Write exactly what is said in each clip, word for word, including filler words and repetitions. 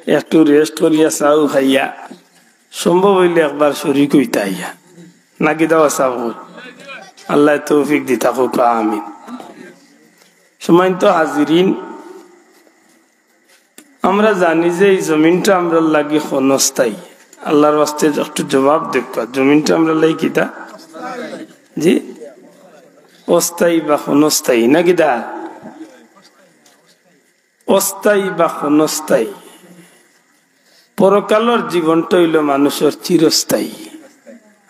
একটু রেস্ট করিয়া চাও খাইয়া, সম্ভব অইলে একবার শরিক অইতা আইয়া। নাকি দাও সাবুল? আল্লায় তৌফিক দিতা কউক্কা, আমিন। সম্মানিত হাজিরিন, আমরা জানি যে এই জমিনটা আমরার লাগি ক্ষণস্থায়ী। আল্লার ওয়াস্তে একটু জবাব দেউক্কা, জমিনটা আমরার লাগি কিতা? জি, অস্থায়ী বা ক্ষণস্থায়ী, নাকি দা? অস্থায়ী বা ক্ষণস্থায়ী। পরকালর জীবনটা অইলো মানুষর চিরস্থায়ী।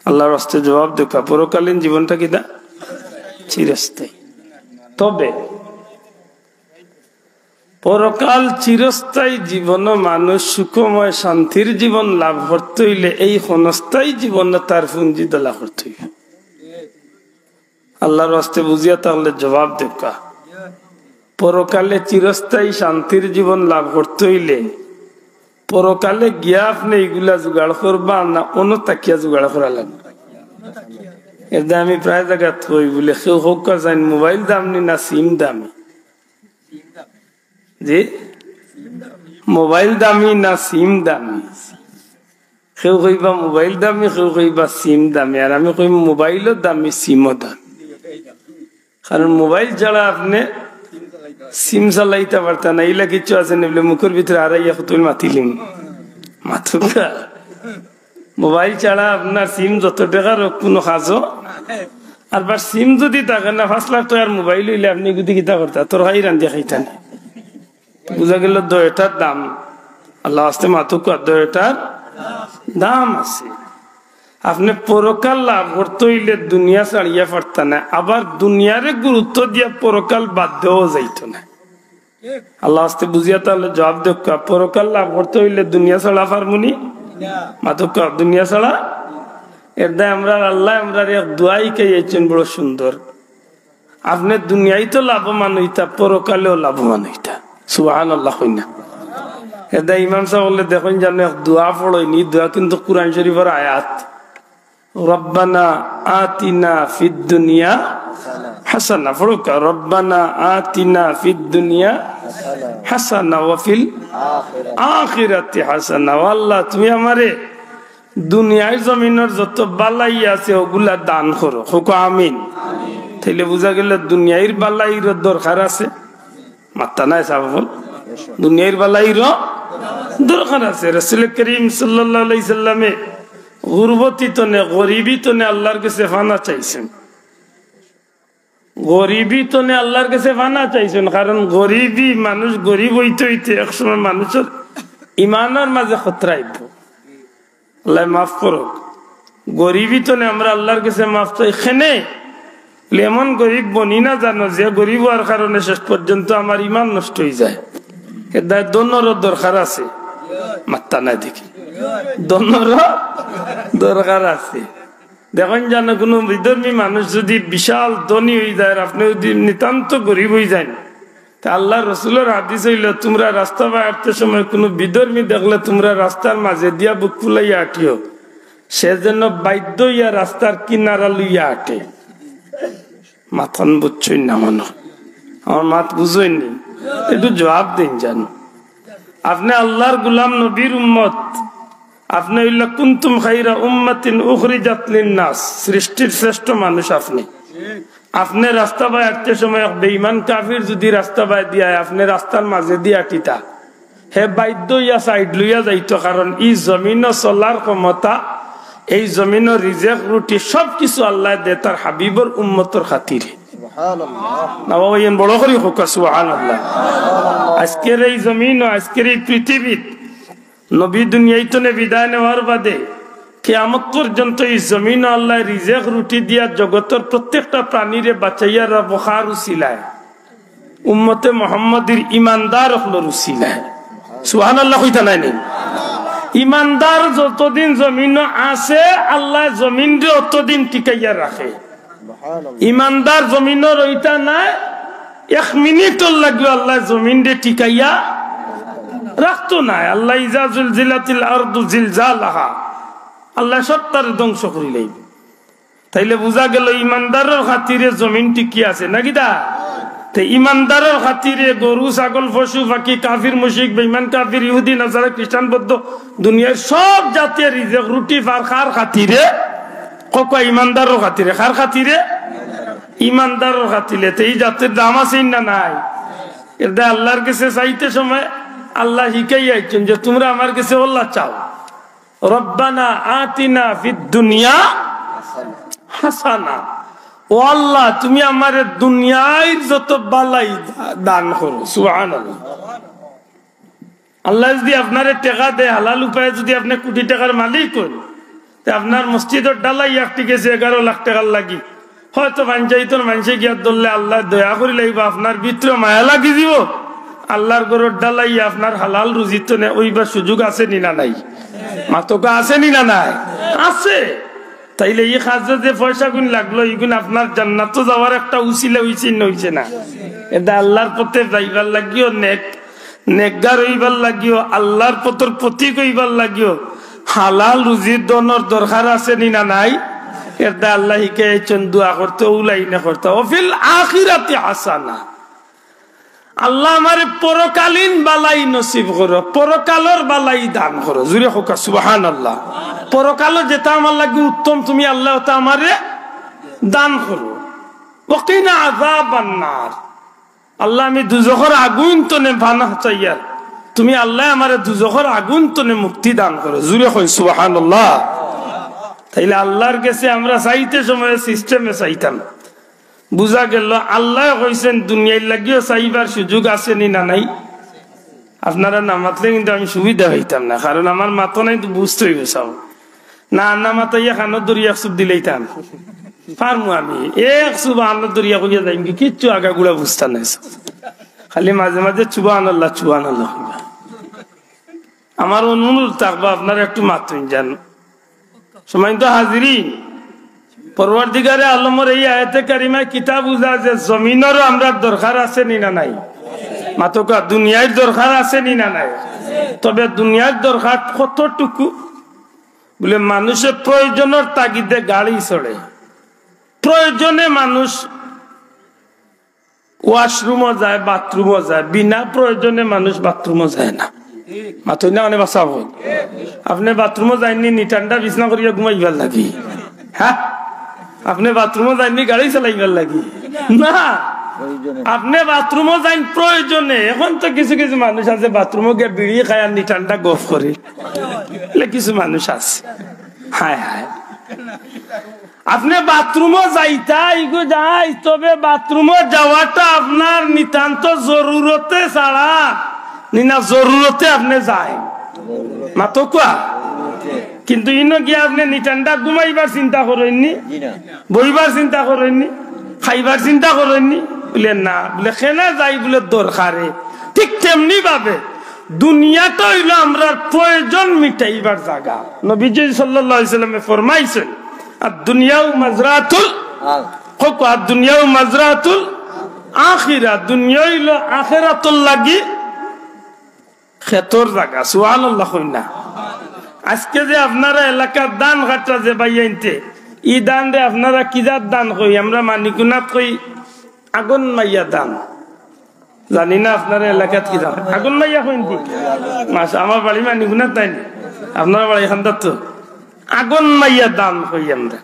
আল্লার ওয়াস্তে জবাব দেউক্কা, পরকালীন জীবনটা কিতা? চিরস্থায়ী। তবে পরকাল চিরস্থায়ী জীবনো মানুষ সুখময় শান্তির জীবন লাভ করতে অইলে এই ক্ষণস্থায়ী জীবনো তার পুঞ্জি দলা করতে অইবো। আল্লার ওয়াস্তে বুঝিয়া থাকলে জবাব দেউক্কা। পরকালে চিরস্থায়ী শান্তির জীবন লাভ করতে অইলে পরকালে গিয়া আপনে ইগুলা জুগাড় করবা না অনো থাকিয়া জুগাড় করা লাগবো? এর দায় আমি প্রায় জাগাত কই বুলে, কেউ কউক্কা চাইন মোবাইল দাম নি না সিম দামি? জি, মোবাইল দামি না সিম দামি? কেউ কইবা মোবাইল দামি, কেউ কইবা সিম দামি, আর আমি কই মোবাইলও দামি, সিমও দামি। কারণ মোবাইল ছাড়া আপনে সিম চালাইতা পারতা না, ইলা কিচ্ছু আছে নি বুলে মুখর ভিতরে হারাইয়া কতই মাতিলিম। মাতুক্কা। মোবাইল ছাড়া আপনার সিম যত টেকার অউক কুনু কাজও। আর বার সিম যুদি থাকে না, পাঁচ লাখ টেকার মোবাইল অইলে আপনে গুদি কিতা করতা? তরকারি রান্ধিয়া খাইতা নি? বুঝা গেল দুইটার দাম। আল্লার ওয়াস্তে মাতুক্কা, দুইটার দাম আছে। আপনে পরকাল লাভ করতে অইলে দুনিয়া ছাড়িয়া পারতা না, আবার দুনিয়ারে গুরুত্ব দিয়া পরকাল বাদ দেওয়া যাইতো না। আল্লার ওয়াস্তে বুঝিয়া থাকলে জবাব দেউক্কা, পরকাল লাভ করতে অইলে দুনিয়া ছাড়া পারমু নি? মাতুক্কা, দুনিয়া ছাড়া। এর দায় আমরার আল্লায় আমরারে এক দোয়া হিকাইয়াইছইন বড় সুন্দর, আপনে দুনিয়াইতো লাভবান অইতা, পরকালেও লাভবান অইতা। সুবহানাল্লাহ কইন না। এর দায় ইমাম সাব অকলে দেখইন যেন এক দোয়া পড়ইন, ই দোয়া কিন্তু কুরআন শরিফর আয়াত। রব্বানা আতিনা ফিদ দুনিয়া হাসানা। পড়উক্কা, রব্বানা আতিনা ফিদ দুনিয়া হাসানা ওয়া ফিল আখিরাতি হাসানা। ও আল্লাহ, তুমি আমারে দুনিয়ার জমিনর যত বালাই আছে অগুলা দান করো। কউক্কা আমিন। তাইলে বুঝা গেল দুনিয়ার বালাইরও দরকার আছে। মাত্তা নাই সাবুল। দুনিয়ার বালাইরও দরকার আছে। রাসুল করিম সাল্লাল্লাহু আলাইহি সাল্লামে গুরবতি তনে, গরিবি তনে আল্লার গেছে ফানা চাইছইন। গরিবি তনে আল্লার গেছে ফানা চাইছইন, কারণ গরিবি মানুষ গরিব অইতে অইতে এক সময় মানুষর ইমানর মাঝে খতরা আইবো। আল্লায় মাফ করউক। গরিবি তনে আমরা আল্লার গেছে মাফ চাই। কেনে? বলে, এমন গরিব বনি না জানো, যে গরিব অওয়ার কারণে শেষ পর্যন্ত আমার ইমান নষ্ট অইযায়। এর দায় ধনরও দরকার আছে। মাত্তা নাই দেখি। ধনরও দরকার আছে। দেখইন যেন কুনু বিধর্মী মানুষ যুদি বিশাল ধনী অইযায় আর আপনে যুদি নিতান্ত গরিব অইযাইন, তে আল্লার রসুলর হাদিস অইলো, তুমরা রাস্তা বায় আটতে সময় কুনু বিধর্মী দেখলে তুমরা রাস্তার মাঝে দিয়া বুক ফুলাইয়া আটিও, সে যেন বাধ্য অইয়া রাস্তার কিনারা লইয়া আটে। মাতখান বুঝছইন না মনো? আমার মাত বুঝইন নি? একটু জবাব দেইন যেন। আপনে আল্লার গুলাম, নবীর উম্মত, আপনে অইলা কুনতুম খাইরা উম্মাতিন উখরিজাত লিন্নাস, সৃষ্টির শ্রেষ্ঠ মানুষ আপনে। আপনে রাস্তা বায় আটতে সময় এক বেইমান কাফির যুদি রাস্তা বায় দিয়া আয়, আপনে রাস্তার মাঝে দিয়া আটিতা, হে বাধ্য অইয়া সাইড লইয়া যাইতো, কারণ ই জমিনো চলার ক্ষমতা, এই জমিনো রিজেক রুটি সব কিছু আল্লায় দে তার হাবিবর উম্মতর খাতিরে। সুবহানাল্লাহ। না বাবা, ইয়েন বড় করি কউক্কা, সুবহানাল্লাহ। আজকের এই জমিনো, আজকের এই পৃথিবীত নবী দুনিয়াইতনে বিদায় নেওয়ার বাদে কিয়ামত পর্যন্ত ই জমিনো আল্লায় রিজেক রুটি দিয়া জগতর প্রত্যেকটা প্রাণীরে বাঁচাইয়া রাখবো কার উসিলায়? উম্মতে মুহাম্মদীর ইমানদার অকলর উসিলায়। সুবহানাল্লাহ কইতা নায় নি? ইমানদার যতদিন জমিনো আছে, আল্লায় জমিনরে অতদিন টিকাইয়া রাখে। ইমানদার জমিনো রইতা নায়, এক মিনিটর লাগিও আল্লায় জমিনরে টিকাইয়া রাখতো নায়। আল্লায়, ইজা জুলজিলাতিল আরদু জিলজালাহা, আল্লায় সবটারে ধ্বংস করিলাইবো। তাইলে বুঝা গেল ইমানদারর খাতিরে জমিন টিকি আছে, নাকি দা? তে ইমানদারর খাতিরে গরু, ছাগল, পশু, পাখি, কাফির, মুশরিক, বেঈমান, কাফির, ইহুদি, নাসারা, খ্রিস্টান, বৌদ্ধ, দুনিয়ার সব জাতির রিজিক, রুটি, পার কার খাতিরে? কউক্কা, ইমানদারর খাতিরে। কার খাতিরে? ইমানদারর খাতিরে। তে ই জাতির দাম আছে না নাই? এরদায় আল্লার গেছে চাইতে সময় আল্লায় হিকাইয়া আইছইন যে তুমরা আমার গেছে অলা চাও, রব্বানা আতিনা ফিদ দুনিয়া হাসানা। ও আল্লাহ, তুমি আমারে দুনিয়ার যত বালাই দা-, দান করো। সুবহানাল্লাহ। আল্লায় যুদি আপনারে টেকা দেয়, হালাল উপায়ে যুদি আপনে কুটি টেকার মালিক অইন, তে আপনার মসজিদর ঢালাই আটকি গেছে এগারো লাখ টেকার লাগি, হয়তো পঞ্চায়েতর মানষে গিয়া ধরলে আল্লায় দয়া করি লাইবা, আপনার ভিতরে মায়া লাগি যিবো, আল্লার ঘরর ঢালাই আপনার হালাল রুজির তনে অইবার সুযোগ আছে নি না নাই? মাতউক্কা, আছে নি না নাই? আছে। তাইলে ই কাজে যে পয়সাগুইন লাগলো, ইগুইন আপনার জান্নাতো যাওয়ার একটা উছিলা অইছে না অইছে না? এরদায় আল্লার পথে যাইবার লাগিও, নেক, নেককার অইবার লাগিও, আল্লার পথর পথিক অইবার লাগিও হালাল রুজির ধনর দরকার আছে নি না নাই? এরদায় আল্লায় হিকাইছইন দোয়া করতে, অউ লাইনে করতে, ওয়া ফিল আখিরাতি হাসানা। আল্লাহ, আমারে পরকালীন বালাই নসিব করো, পরকালর বালাই দান করো। জুরে কউক্কা সুবহানাল্লাহ। পরকালো যেটা আমার লাগি উত্তম, তুমি আল্লাহ ওটা আমারে দান করো। ওয়া কিনা আযাবান নার। আল্লাহ, আমি দুজখর আগুইন তনে পানাহ চাইয়ার, তুমি আল্লাহ আমারে দুজখর আগুইন তনে মুক্তি দান করো। জুরে কইন সুবহানাল্লাহ। তাইলে আল্লার গেছে আমরা চাইতে সময় সিস্টেমে চাইতাম। বুঝা গেল, আল্লায় কইছইন দুনিয়ার লাগিও চাইবার সুযোগ আছে নি না নাই? আপনারা না মাতলে কিন্তু আমি সুবিধা পাইতাম না, কারণ আমার মাতো নাই তো বুঝতে অইবো সব। না, না মাতাইয়া কানো ধরি এক চুপ দিলাইতাম। পারমু আমি, এক চুপ কানো ধরিয়া কইয়া যাইমগি, কিচ্ছু আগাগুড়া বুঝতা নায়। খালি মাঝে মাঝে সুবহানাল্লাহ, সুবহানাল্লাহ কইবা। আমার অনুরোধ থাকবো, আপনারা একটু মাতইন যান। সম্মানিত হাজিরিন, পরওয়ারদিগারে আলমর এই আয়াতে কারিমায় কিতা বুঝা যে জমিনরও আমরার দরকার আছে নি না নাই? মাতউক্কা, দুনিয়ার দরকার আছে নি না নাই? তবে দুনিয়ার দরকার কতটুকু? বুলে, মানুষে প্রয়োজনর তাগিদে গাড়ি চড়ে, প্রয়োজনে মানুষ ওয়াশরুমও যায়, বাথরুমও যায়, বিনা প্রয়োজনে মানুষ বাথরুমও যায় না। মাতইন না, অনে বাঁচা অইন। আপনে বাথরুমও যাইননি, নিটান্ডা বিছনা করিয়া ঘুমাইবার লাগি? হ্যাঁ, আপনে বাথরুমও যাইননি গাড়ি চালাইবার লাগি? না, আপনে বাথরুমও যাইন প্রয়োজনে। এখন তো কিছু কিছু মানুষ আছে বাথরুমও গিয়া বিড়ি খায় আর নিটান্ডা গফ করে, এলা কিছু মানুষ আছে। হায় হায়। আপনে বাথরুমও যাইতা, ইগু যাই, তবে বাথরুমও যাওয়াটা আপনার নিতান্ত জরুরতে ছাড়া, নি না জরুরতে আপনে যাইন। মাতউক্কা। কিন্তু ইনো গিয়া আপনে নিটান্ডা ঘুমাইবার চিন্তা করইননি, জি না। বইবার চিন্তা করইননি, খাইবার চিন্তা করইননি? বুলে, না। বুলে, কেনে যাই? বুলে, দরকারে। ঠিক তেমনি ভাবে দুনিয়াটা অইলো আমরার প্রয়োজন মিটাইবার জাগা। নবীজি সাল্লাল্লাহু আলাইহি ওয়াসাল্লামে ফরমাইছইন, "আদ দুনিয়াউ মাজরাতুল", কউক্কা, "আদ দুনিয়াউ মাজরাতুল আখিরা", দুনিয়া অইলো আখেরাতর লাগি খেতর জাগা। সুবহানাল্লাহ কইন না। আজকে যে আপনারা এলাকার ধান কাটা যে ভাইয়াইন্তে, ই ধানরে আপনারা কি জাত ধান কই? আমরা মানিকুনাত কই আগুন মাইয়া ধান। জানি না আপনারা এলাকাত কি জাত। আগুন মাইয়া কইন দি? মাশা, আমার বাড়ি মানিকুনাত নায়নি? আপনারা বাড়ি খান্দাত তো। আগুন মাইয়া ধান কই আমরা।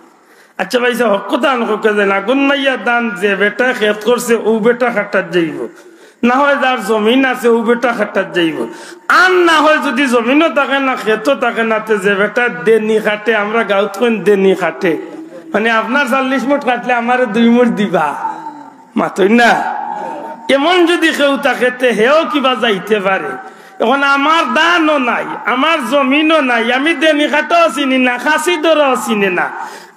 আচ্ছা ভাইসাব, হক কথা আন কউক্কা যেন, আগুন মাইয়া ধান যে বেটায় খেত করছে, অউ বেটা কাটাত যাইবো, না হয় যার জমিন আছে, অউ বেটা কাটাত যাইবো। আর না হয় যুদি জমিনও থাকে না, খেতও থাকে না, তে যে বেটায় দেনি কাটে, আমরা গাঁওত কইন দেনি কাটে, মানে, আপনার চল্লিশ মুঠ কাটলে আমারে দুই মুঠ দিবা, মাতইন না? এমন যুদি কেউ থাকে, তে হেও কিবা যাইতে পারে। এখন আমার ধানও নাই, আমার জমিনও নাই, আমি দেনি কাটাও চিনি না, খাসি ধরাও চিনি না।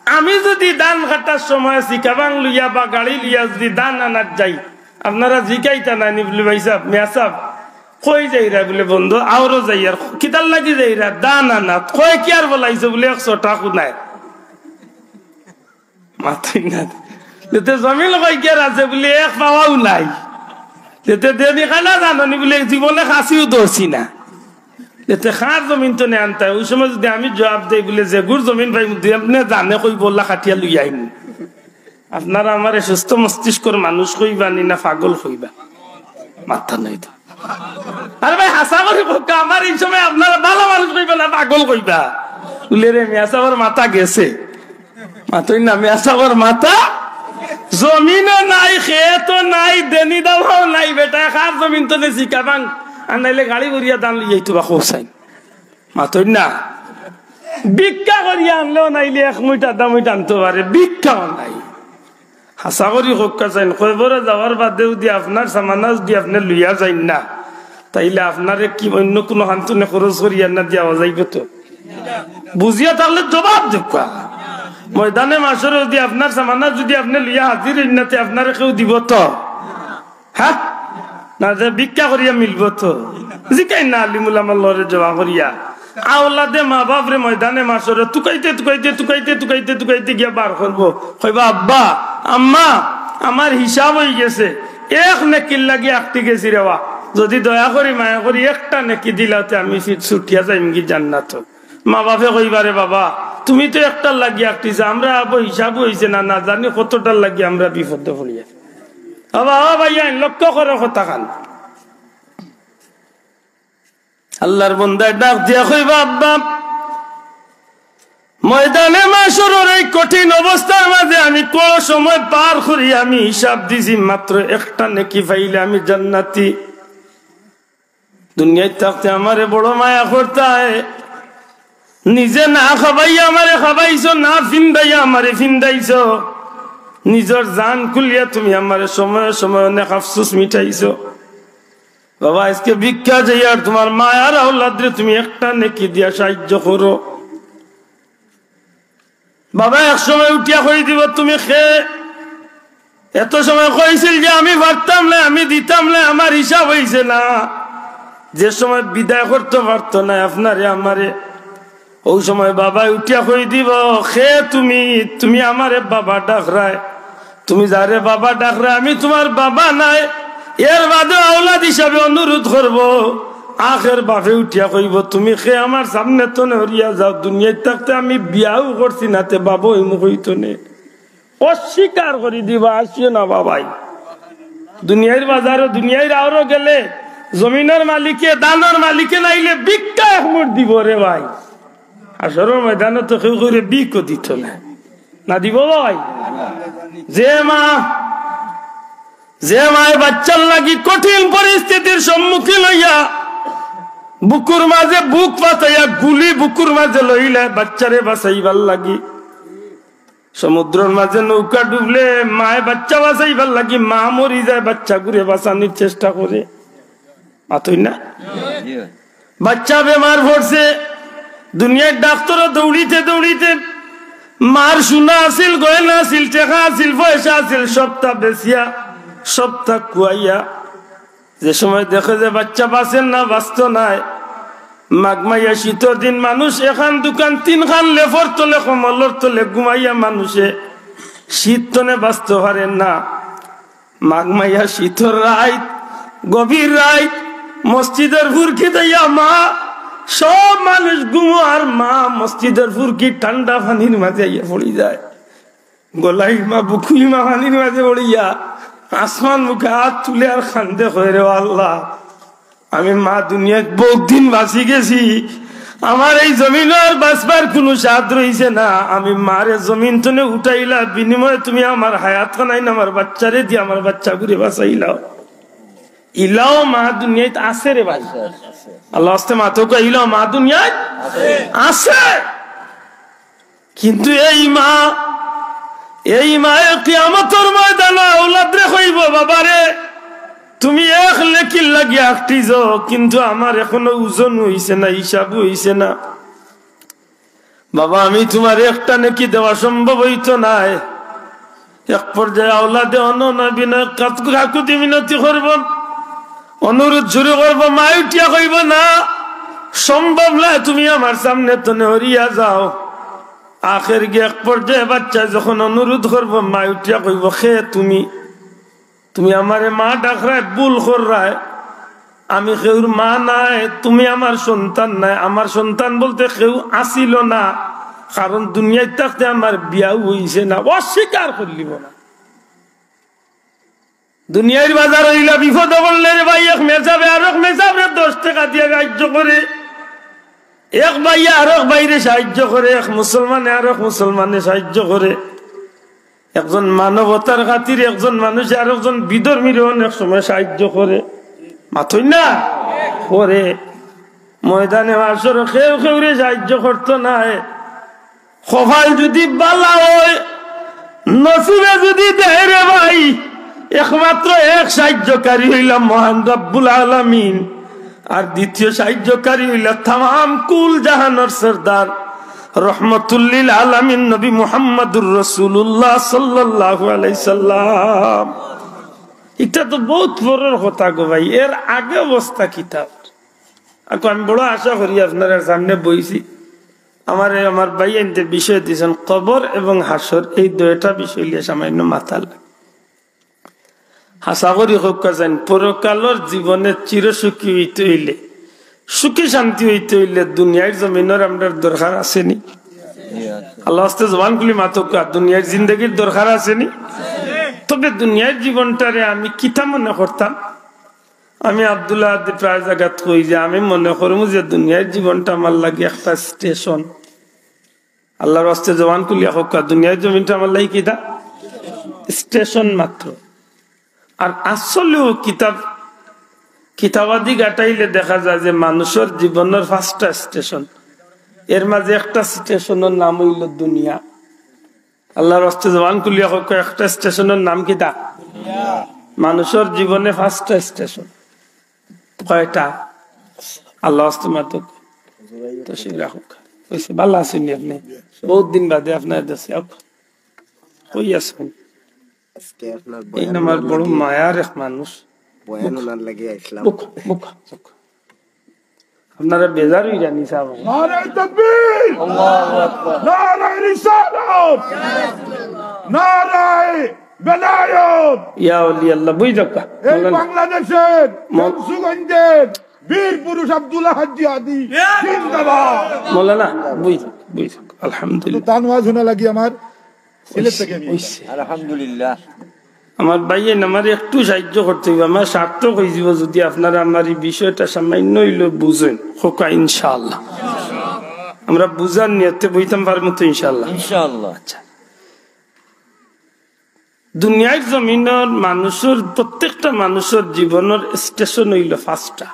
আমি যুদি ধান কাটার সময় সিকাবাং লইয়া বা গাড়ি লইয়া যুদি ধান আনাত যাই, আপনারা জিকাইতা নানি বুলে, "ভাইসাব, মিয়াসাব, কই যাইরা?" বুলে, "বন্ধু, আওরো যাইয়ার।" "কিতার লাগি যাইরা?" "ধান আনাত।" "কয় কিয়ার বলাইছো?" বুলে, "একশো টা কুনায়।" মাতইন না। যেতে জমিন কয় কিয়ার আছে? বুলে, "এক পাওয়াও নাই।" যেতে দেনি কাটা জানোনি? বুলে, "জীবনে খাসিও ধরছি না।" যেতে কার জমিন তনে আনতায়? অউ সময় যুদি আমি জুয়াব দেই বুলে, "যেগুর জমিন পাইমু, দুই আপনে জানে কইবো, অলা কাটিয়া লইয়া আইমু।" আপনারা আমারে সুস্থ মস্তিষ্কর মানুষ কইবা নি না পাগল কইবা? মাথা নাই তো। আরে ভাই, হাছা করি কউক্কা, আমার ই সময় আপনারা ভালা মানুষ কইবা না পাগল কইবা? বুলে রে, মিয়া সাবর মাথা গেছে। মাতইন না, মিয়া সাবর মাথা। জমিনও নাই, খেতও নাই, দেনি দাওয়াও নাই, বেটা, কার জমিন তনে জিকাবাং, আর নাইলে গাড়ি ভরিয়া ধান লইয়া আইতো বা কৌসাইন। মাতইন না। ভিক্ষা করিয়া আনলেও নাইলে এক মুইট আধা মুইট আনতো পারে, ভিক্ষাও নাই। হাছা করি কউক্কা চাইন, কবরো যাওয়ার বাদে যুদি আপনার সামানা যুদি আপনে লইয়া যাইন না, তাইলে আপনারে কি অইন্য কুনু খান তনে খরচ করিয়া না দিয়া যাইবো তো? বুঝিয়া থাকলে জবাব দেউক্কা। ময়দানে মাশরো যুদি আপনার সামানা যুদি আপনে লইয়া হাজির অইন না, তে আপনারে কেউ দিবো তো? হ্যাঁ? না যে ভিক্ষা করিয়া মিলবো তো? জিকাইন না আলিম উলামার লগে জমা করিয়া। আওলাদে মা বাপরে ময়দানে মাশরো তুকাইতে, তুকাইতে, তুকাইতে, তুকাইতে, তুকাইতে গিয়া বার করবো। কইবা, "আব্বা, আম্মা, আমার হিসাব অইগেছে। এক নেকির লাগি আটকি গেছি রেবা। যুদি দয়া করি, মায়া করি একটা নেকি দিলাও তে আমি ছুটিয়া যাইমগি জান্নাতো।" মা বাপে কইবা, "রে বাবা, তুমি তো একটার লাগি আটকিছো, আমরা আবো হিসাবও অইছে না, না জানি কতটার লাগি আমরা বিপদো পড়িয়া।" বাবা, ও ভাইয়াইন, লক্ষ্য করো কথাখান। আল্লার বন্দায় ডাক দিয়া কইবা, "আব্বা, ময়দানে মাশরর এই কঠিন অবস্থার মাঝে আমি কত সময় পার করি, আমি হিসাব দিছি, মাত্র একটা নেকি পাইলে আমি জান্নাতি।" দুনিয়াত থাকতে আমারে বড় মায়া করতায়, নিজে না খাবাইয়া আমারে খাবাইছো, না ফিন্দাইয়া আমারে ফিন্দাইছো, নিজর জান খুলিয়া তুমি আমারে সময় সময় অনেক আফসোস মিটাইছো। বাবা, আইজকে ভিক্ষা যাইয়ার তুমার মায়ার আওলাদরে তুমি একটা নেকি দিয়া সাহায্য করো। বাবা এক সময় উঠিয়া কই দিবো, "তুমি খে এত সময় কইছিল যে আমি পারতাম না, আমি দিতাম না, আমার হিসাব অইছে না।" যে সময় বিদায় করতো পারতো না আপনারে আমারে, অউ সময় বাবায় উঠিয়া কই দিবো, "খে তুমি, তুমি আমারে বাবা ডাকরায়, তুমি যারে বাবা ডাকরায়, আমি তুমার বাবা নায়।" এর বাদে আওলাদ হিসাবে অনুরোধ করবো, আখের বাপে উঠিয়া কইবো, "তুমি খে আমার সামনে তনে হরিয়া যাও, দুনিয়াত থাকতে আমি বিয়াও করছি না, তে বাবা অইমু কই তনে।" অস্বীকার করি দিবা, "আসিও না বাবাই।" দুনিয়ার বাজারো, দুনিয়ার আওরো গেলে জমিনর মালিকে, ধানর মালিকে নাইলে ভিক্ষা এক মুঠ দিবো রে ভাই। হাশরর ময়দানো তো কেউ কেউরে ভিক্ষা দিতো না, না দিবো ভাই? যে মা, যে মায় বাচ্চার লাগি কঠিন পরিস্থিতির সম্মুখীন অইয়া বুকুর মাঝে বুক পাতাইয়া গুলি বুকুর মাঝে লইলায় বাচ্চারে বাঁচাইবার লাগি, সমুদ্রর মাঝে নৌকা ডুবলে মায় বাচ্চা বাঁচাইবার লাগি মা মরি যায়, বাচ্চাগুরে বাঁচানির চেষ্টা করে। মাতইন না? বাচ্চা বেমার পড়ছে, দুনিয়ার ডাক্তরো দৌড়িতে দৌড়িতে মার সোনা আছিল, গয়না আছিল, টেকা আছিল, পয়সা আছিল, সবতা বেচিয়া, সবতা খুয়াইয়া যে সময় দেখে যে বাচ্চা বাঁচের না, বাঁচতো নায়, মাঘ মাইয়া শীতর দিন মানুষ এখান দুখান তিনখান লেফর তলে, কম্বলর তলে ঘুমাইয়া মানুষে শীত তনে বাঁচতো পারের না। মাঘ মাইয়া শীতর রাইত, গভীর রাইত, মসজিদর ফুরকি দিয়া মা, সব মানুষ ঘুমো আর মা মসজিদর ফুরকি ঠান্ডা পানির মাঝে আইয়া পড়ি যায়। গলাইমা, বুকুইমা পানির মাঝে পড়িয়া আসমান মুখে আত তুলে আর কান্দে, কয়, "রে আল্লাহ, আমি মা দুনিয়াত বউত দিন বাঁচি গেছি, আমার এই জমিনো আর বাঁচবার কুনু স্বাদ রইছে না। আমি মারে জমিন তনে উঠাইলা, বিনিময়ে তুমি আমার হায়াত খানাইন, আমার বাচ্চারে দিয়া আমার বাচ্চাগুরে বাঁচাইলাও।" ইলাও মা দুনিয়াত আছে রে ভাই। আল্লাহ আস্তে মাতউক্কা, ইলাও মা দুনিয়াত আছে। কিন্তু এই মা, এই মায়ে কিয়ামতর ময়দানো আওলাদরে কইবো, "বাবারে, তুমি এক নেকির লাগি আটকিছো, কিন্তু আমার এখনো ওজন অইছে না, হিসাব অইছে না। বাবা, আমি তুমারে একটা নেকি দেওয়া সম্ভব অইতো নায়।" এক পর্যায়ে আওলাদে অনন বিনয় কাত-, কাকুতি মিনতি করবো, অনুরোধ শুরু করবো, মায় উঠিয়া কইবো, "না, সম্ভব নায়, তুমি আমার সামনে তনে হরিয়া যাও।" আখের গিয়া এক পর্যায়ে বাচ্চায় যখন অনুরোধ করবো, মায় উঠিয়া কইবো, "খে তুমি, তুমি আমারে মা ডাকরায়, ভুল কররায়, আমি কেউর মা নায়, তুমি আমার সন্তান নায়, আমার সন্তান বলতে কেউ আছিল না, কারণ দুনিয়াত থাকতে আমার বিয়াও অইছে না।" অস্বীকার করিলিবো না। দুনিয়ার বাজার অইলা, বিপদো পড়লে রে ভাই, এক মেসাবে আরক মেসাবরে দশ টেকা দিয়া সাহায্য করে, এক ভাইয়ে আরক ভাইরে সাহায্য করে, এক মুসলমানে আরক মুসলমানে সাহায্য করে। একজন মানবতার খাতিরে একজন মানুষে আরকজন বিধর্মীরে অনেক সময় সাহায্য করে, মাতইন না? করে। ময়দানে মাশরো কেউ কেউরে সাহায্য করতো নায়। কপাল যুদি ভালা অয়, নসিবে যুদি দেয় রে ভাই, একমাত্র এক সাহায্যকারী অইলা মহান রব্বুল আলামিন, আর দ্বিতীয় সাহায্যকারী অইলা তামাম কুল জাহানর সরদার রহমতুল্লিল আলামিন নবী মুহাম্মাদুর রাসূলুল্লাহ সাল্লাল্লাহু আলাইহি সাল্লাম। ইটা তো বউত পরর কথা গো ভাই, এর আগে অবস্থা কিতা? আর আমি বড় আশা করি আপনারার সামনে বইছি, আমারে আমার ভাইয়াইন্তে বিষয় দিছইন, কবর এবং হাশর, এই দুইটা বিষয় লইয়া সামান্য মাতার লাগি। আশা করি কউক্কা যাইন, পরকালর জীবনে চিরসুখী অইতে অইলে, সুখী শান্তি অইতে অইলে দুনিয়ার জমিনর আমরার দরকার আছে নি? আল্লার ওয়াস্তে জবান খুলি মাতউক্কা, দুনিয়ার জিন্দেগির দরকার আছে নি? তবে দুনিয়ার জীবনটারে আমি কিতা মনে করতাম? আমি আব্দুল্লাহ আদি প্রায় জাগাত কই যে আমি মনে করমু যে দুনিয়ার জীবনটা আমার লাগি একটা স্টেশন। আল্লার ওয়াস্তে জবান খুলিয়া কউক্কা, দুনিয়ার জমিনটা আমার লাগি কিতা? স্টেশন মাত্র। আর আসলেও কিতাব, কিতাবাদি ঘাটাইলে দেখা যায় যে মানুষর জীবনর পাঁচটা স্টেশন, এর মাঝে একটা স্টেশনর নাম অইলো দুনিয়া। আল্লার ওয়াস্তে জবান খুলিয়া কউক্কা, একটা স্টেশনর নাম কিতা? মানুষর জীবনে পাঁচটা স্টেশন। কয়টা? আল্লার ওয়াস্তে মাতউক্কা। তো সেটা কউক্কা। অইছে, ভালা আছইন নি আপনে? বউত দিন বাদে আপনার দেশে। কই আছইন? আজকে আপনার এই বয়ান আমার শোনার বড় লাগি, মায়ার এক মানুষ। বয়ান শোনার লাগি আইছলাম। বউক্কা, বউক্কা, বউক্কা। আপনারা বেজার অইরা নি সাব। নারায়ে তাকবীর! আল্লাহু আকবার। নারায়ে রিসালাত! নারায়ে বেলায়েত! ইয়া ওলি আল্লাহ, বই যাউক্কা। এই মৌলানা। বাংলাদেশের মৌ- মুন্সিগঞ্জের বীর পুরুষ আব্দুল্লাহ হাজ্জি আদি জিন্দাবাদ। মৌলানা, বই, বই যাউক্কা। আলহামদুলিল্লাহ। তান ওয়াজ শোনা লাগি আমার সিলেট থেকে আমি। অইছে। আলহামদুলিল্লাহ। আমার ভাইয়াইন আমারে একটু সাহায্য করতে অইবো, আমার সার্থক অইযিবো যুদি আপনারা আমার এই বিষয়টা সামান্য অইলেও বুঝইন। কউক্কা ইনশাআল্লাহ। আমরা বুঝার নিয়তে বইতাম পারমু তো ইনশাআল্লাহ? ইনশাআল্লাহ। আচ্ছা, দুনিয়ার জমিনর মানুষর, প্রত্যেকটা মানুষর জীবনর স্টেশন অইলো পাঁচটা।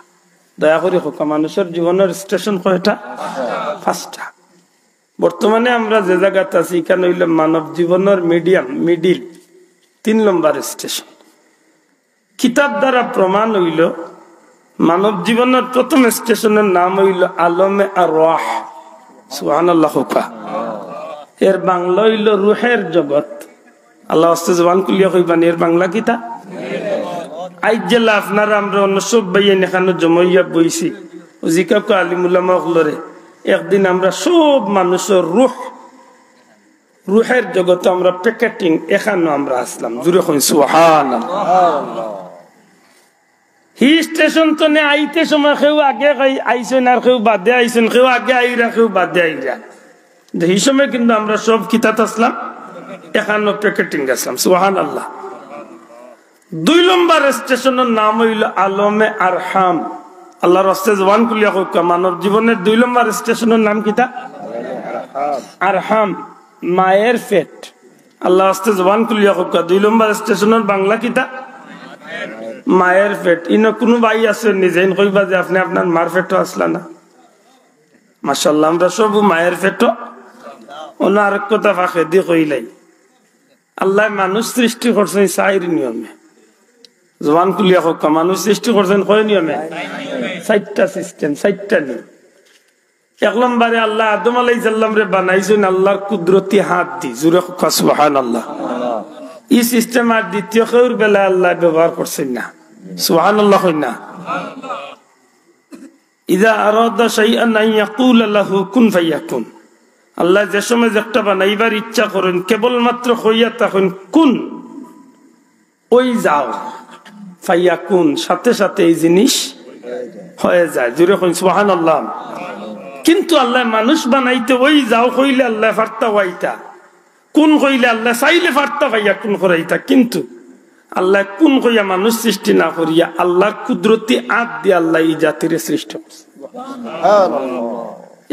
দয়া করি কউক্কা, মানুষর জীবনর স্টেশন কয়টা? পাঁচটা। বর্তমানে আমরা যে জাগাত আছি, ইখান অইলো মানব জীবনর মিডিয়াম, মিডিল, তিন নম্বর স্টেশন। কিতাব দ্বারা প্রমাণ অইলো, মানব জীবনর প্রথম স্টেশনর নাম অইলো আলমে আরওয়াহ। সুবহানাল্লাহ কউক্কা। এর বাংলা অইলো রুহের জগৎ। আল্লার ওয়াস্তে জবান খুলিয়া কইবা নি, এর বাংলা কিতা? আইজ যেলা আপনারা আমরা অন্য সব ভাইয়াইন ইখানো জমাইয়া বইছি, অউ জিকাউক্কা আলিম উলামা অকলরে, একদিন আমরা সব মানুষর রুহ, রুহের জগতো আমরা প্যাকেটিং, ইখানো আমরা আছলাম। জুরে কইন সুবহানাল্লাহ। হি স্টেশন তনে আইতে সময় কেউ আগে আই-, আইছইন আর কেউ বাদে আইছইন, কেউ আগে আইরা, কেউ বাদে আইরা। যে হি সময় কিন্তু আমরা সব কিতাত আছলাম, ইখানো প্যাকেটিং আছলাম। সুবহানাল্লাহ। দুই নম্বর স্টেশনর নাম অইলো আলমে আরহাম। আল্লার ওয়াস্তে জবান খুলিয়া কউক্কা, মানব জীবনর দুই নম্বর স্টেশনর নাম কিতা? আরহাম, মায়ের পেট। আল্লার ওয়াস্তে জবান খুলিয়া কউক্কা, দুই নম্বর স্টেশনর বাংলা কিতা? মায়ের পেট। ইনো কুনু ভাই আছইন নি যেইন কইবা যে আপনে আপনার মার পেটো আছলা না? মাশাআল্লাহ, আমরা সবউ মায়ের পেটো। অনো আরক কথা ফাঁকেদি কইলাই। আল্লায় মানুষ সৃষ্টি করছইন চাইর নিয়মে। জবান খুলিয়া কউক্কা, মানুষ সৃষ্টি করছইন কয় নিয়মে? চাইরটা সিস্টেম, চাইরটা নিয়ম। এক নম্বরে আল্লায় আদম আলাইহিস সালামরে বানাইছইন আল্লার কুদরতি হাত দি, জুরে কউক্কা সুবহানাল্লাহ। ই সিস্টেম আর দ্বিতীয় কেউর বেলায় আল্লায় ব্যবহার করছইন না। সুবহানাল্লাহ কইন না। ইযা আরাদা শাইআন আন ইয়াকুলা লাহু কুন ফায়াকুন। আল্লায় যে সময় যেকটা বানাইবার ইচ্ছা করইন, কেবলমাত্র কইয়া থাকইন, "কুন, অই যাও।" ফায়াকুন, সাথে সাথে এই জিনিস হয়ে যায়। জুরে কইন সুবহানাল্লাহ। কিন্তু আল্লায় মানুষ বানাইতে অই যাও কইলে আল্লায় পারতা অইতা, কুন কইলে আল্লায় চাইলে পারতা ফায়াকুন করাইতা, কিন্তু আল্লায় কুন কইয়া মানুষ সৃষ্টি না করিয়া আল্লার কুদরতি আত দিয়া আল্লায় ই জাতিরে সৃষ্টি করছে।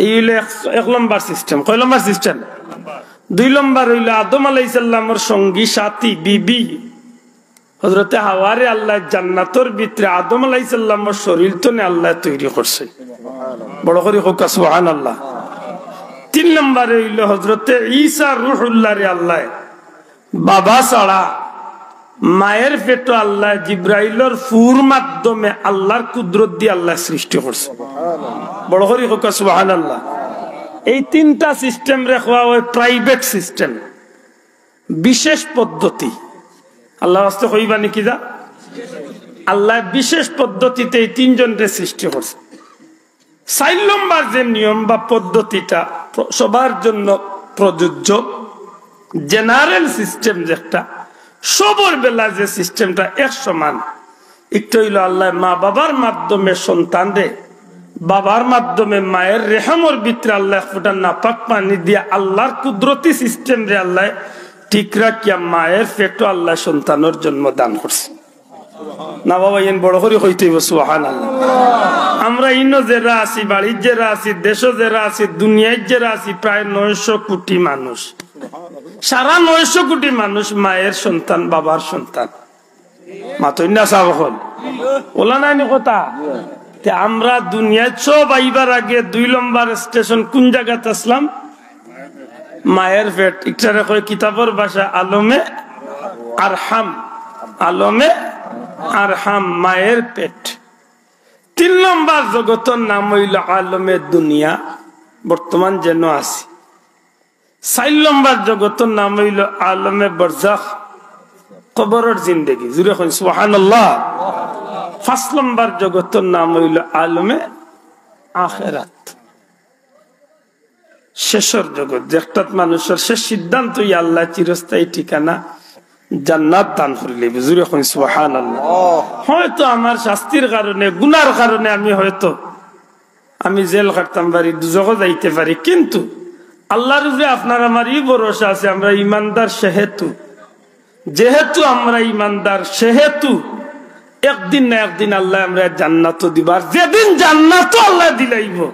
এই অইলো এক, এক লম্বর সিস্টেম। কয় লম্বর সিস্টেম? দুই লম্বর অইলো আদম আলাইহিস সালামর সঙ্গী সাথী বিবি হজরতে হাওয়ারে আল্লায় জান্নাতর ভিতরে আদম আলাইহিস সালামর শরীর তনে আল্লায় তৈরি করছে। বড় করি কউক্কা সুবহানাল্লাহ। তিন লম্বরে অইলো হজরতে ঈসা রুহুল্লাহরে আল্লায় বাবা ছাড়া মায়ের পেটো আল্লায় জিব্রাইলর ফুর মাধ্যমে আল্লার কুদরত দি আল্লায় সৃষ্টি করছে। বড় করি কউক্কা সুবহানাল্লাহ। এই তিনটা সিস্টেমরে কওয়া অয় প্রাইভেট সিস্টেম, বিশেষ পদ্ধতি। আল্লার ওয়াস্তে কইবা নি কিতা? আল্লায় বিশেষ পদ্ধতিতে এই তিনজনরে সৃষ্টি করছে। চাইর লম্বর যে নিয়ম বা পদ্ধতিটা প্র-, সবার জন্য প্রযোজ্য, জেনারেল সিস্টেম যেটা, সবর বেলা যে সিস্টেমটা এক সমান, একটা অইলো আল্লায় মা বাবার মাধ্যমে সন্তানরে, বাবার মাধ্যমে মায়ের রেহেমর ভিতরে আল্লায় এক ফুটা নাপাক পানি দিয়া আল্লার কুদরতি সিস্টেমরে আল্লায় ঠিক রাখিয়া মায়ের পেটো আল্লায় সন্তানর জন্ম দান করছে। না বাবা, এন বড় করি কইতে অইবো, সুবহানাল্লাহ। আমরা ইনো যেরা আছি, বাড়িত যেরা আছি, দেশো যেরা আছি, দুনিয়াত যেরা আছি, প্রায় নয়শো কোটি মানুষ। সারা নয়শো কোটি মানুষ মায়ের সন্তান, বাবার সন্তান। মাতইন না সাব অকল। অলা নায় নি কথা? তে আমরা দুনিয়াত সব আইবার আগে দুই লম্বর স্টেশন কুন জাগাত আছলাম? মায়ের পেট। ইটারে কয় কিতাবর ভাষা আলমে আরহাম। আলমে আরহাম, মায়ের পেট। তিন লম্বর জগতর নাম অইলো আলমে দুনিয়া, বর্তমান যেন আছি। চাইর লম্বর জগতর নাম অইলো আলমে বরজাখ, কবরর জিন্দেগি। জুরে কইন সুবহানাল্লাহ। পাঁচ লম্বর জগতর নাম অইলো আলমে আখেরাত, শেষর জগত, যেটাত মানুষর শেষ সিদ্ধান্ত অইয়া আল্লায় চিরস্থায়ী ঠিকানা জান্নাত দান করিলিবো। জুরে কইন সুবহানাল্লাহ। হয়তো আমার শাস্তির কারণে, গুনার কারণে আমি হয়তো আমি জেল খাটতাম পারি, দুজখো যাইতে পারি, কিন্তু আল্লার উপরে আপনার আমার ই ভরসা আছে, আমরা ইমানদার সেহেতু, যেহেতু আমরা ইমানদার সেহেতু একদিন না একদিন আল্লায় আমরারে জান্নাতো দিবা। আর যেদিন জান্নাতো আল্লায় দিলাইবো,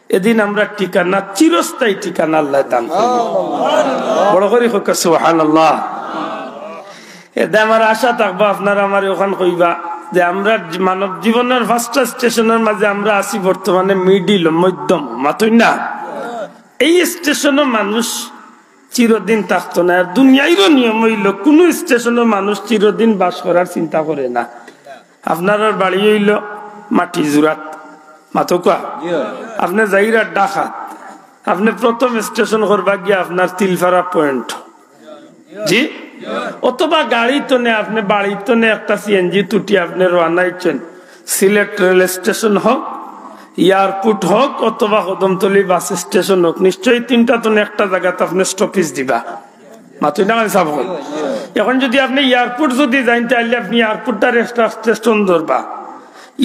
এদিন আমরার ঠিকানা চিরস্থায়ী ঠিকানা আল্লায় দান করবা। বড় করি কউক্কা সুবহানাল্লাহ। এতে আমার আশা থাকবো, আপনারা আমারে অখান কইবা যে আমরা মানব জীবনর পাঁচটা স্টেশনর মাঝে আমরা আছি বর্তমানে মিডিল, মধ্যম, মাতইন না? এই স্টেশনো মানুষ চিরদিন থাকতো না। আর দুনিয়াইরও নিয়ম অইলো, কুনু স্টেশনো মানুষ চিরদিন বাস করার চিন্তা করে না। আপনারার বাড়ি অইলো মাটিজুরাত, মাতউক্কা। আপনে যাইরা ঢাকাত, আপনে প্রথম স্টেশন করবা গিয়া আপনার তিলপাড়া পয়েন্ট, জি? অথবা গাড়ি তনে, আপনে বাড়ি তনে একটা সিএনজি তুটি আপনে রওয়ানা অইছইন। সিলেট রেল স্টেশন হোক, এয়ারপোর্ট হোক, অথবা কদমতলি বাস স্টেশন হোক, নিশ্চয়ই তিনটা তনে একটা জাগাত আপনে স্টপেজ দিবা। মাতইন না কেনে সাব অকল? এখন যদি আপনে এয়ারপোর্ট যদি যাইন, তাইলে আপনে এয়ারপোর্টটার এক্সট্রা স্টেশন ধরবা।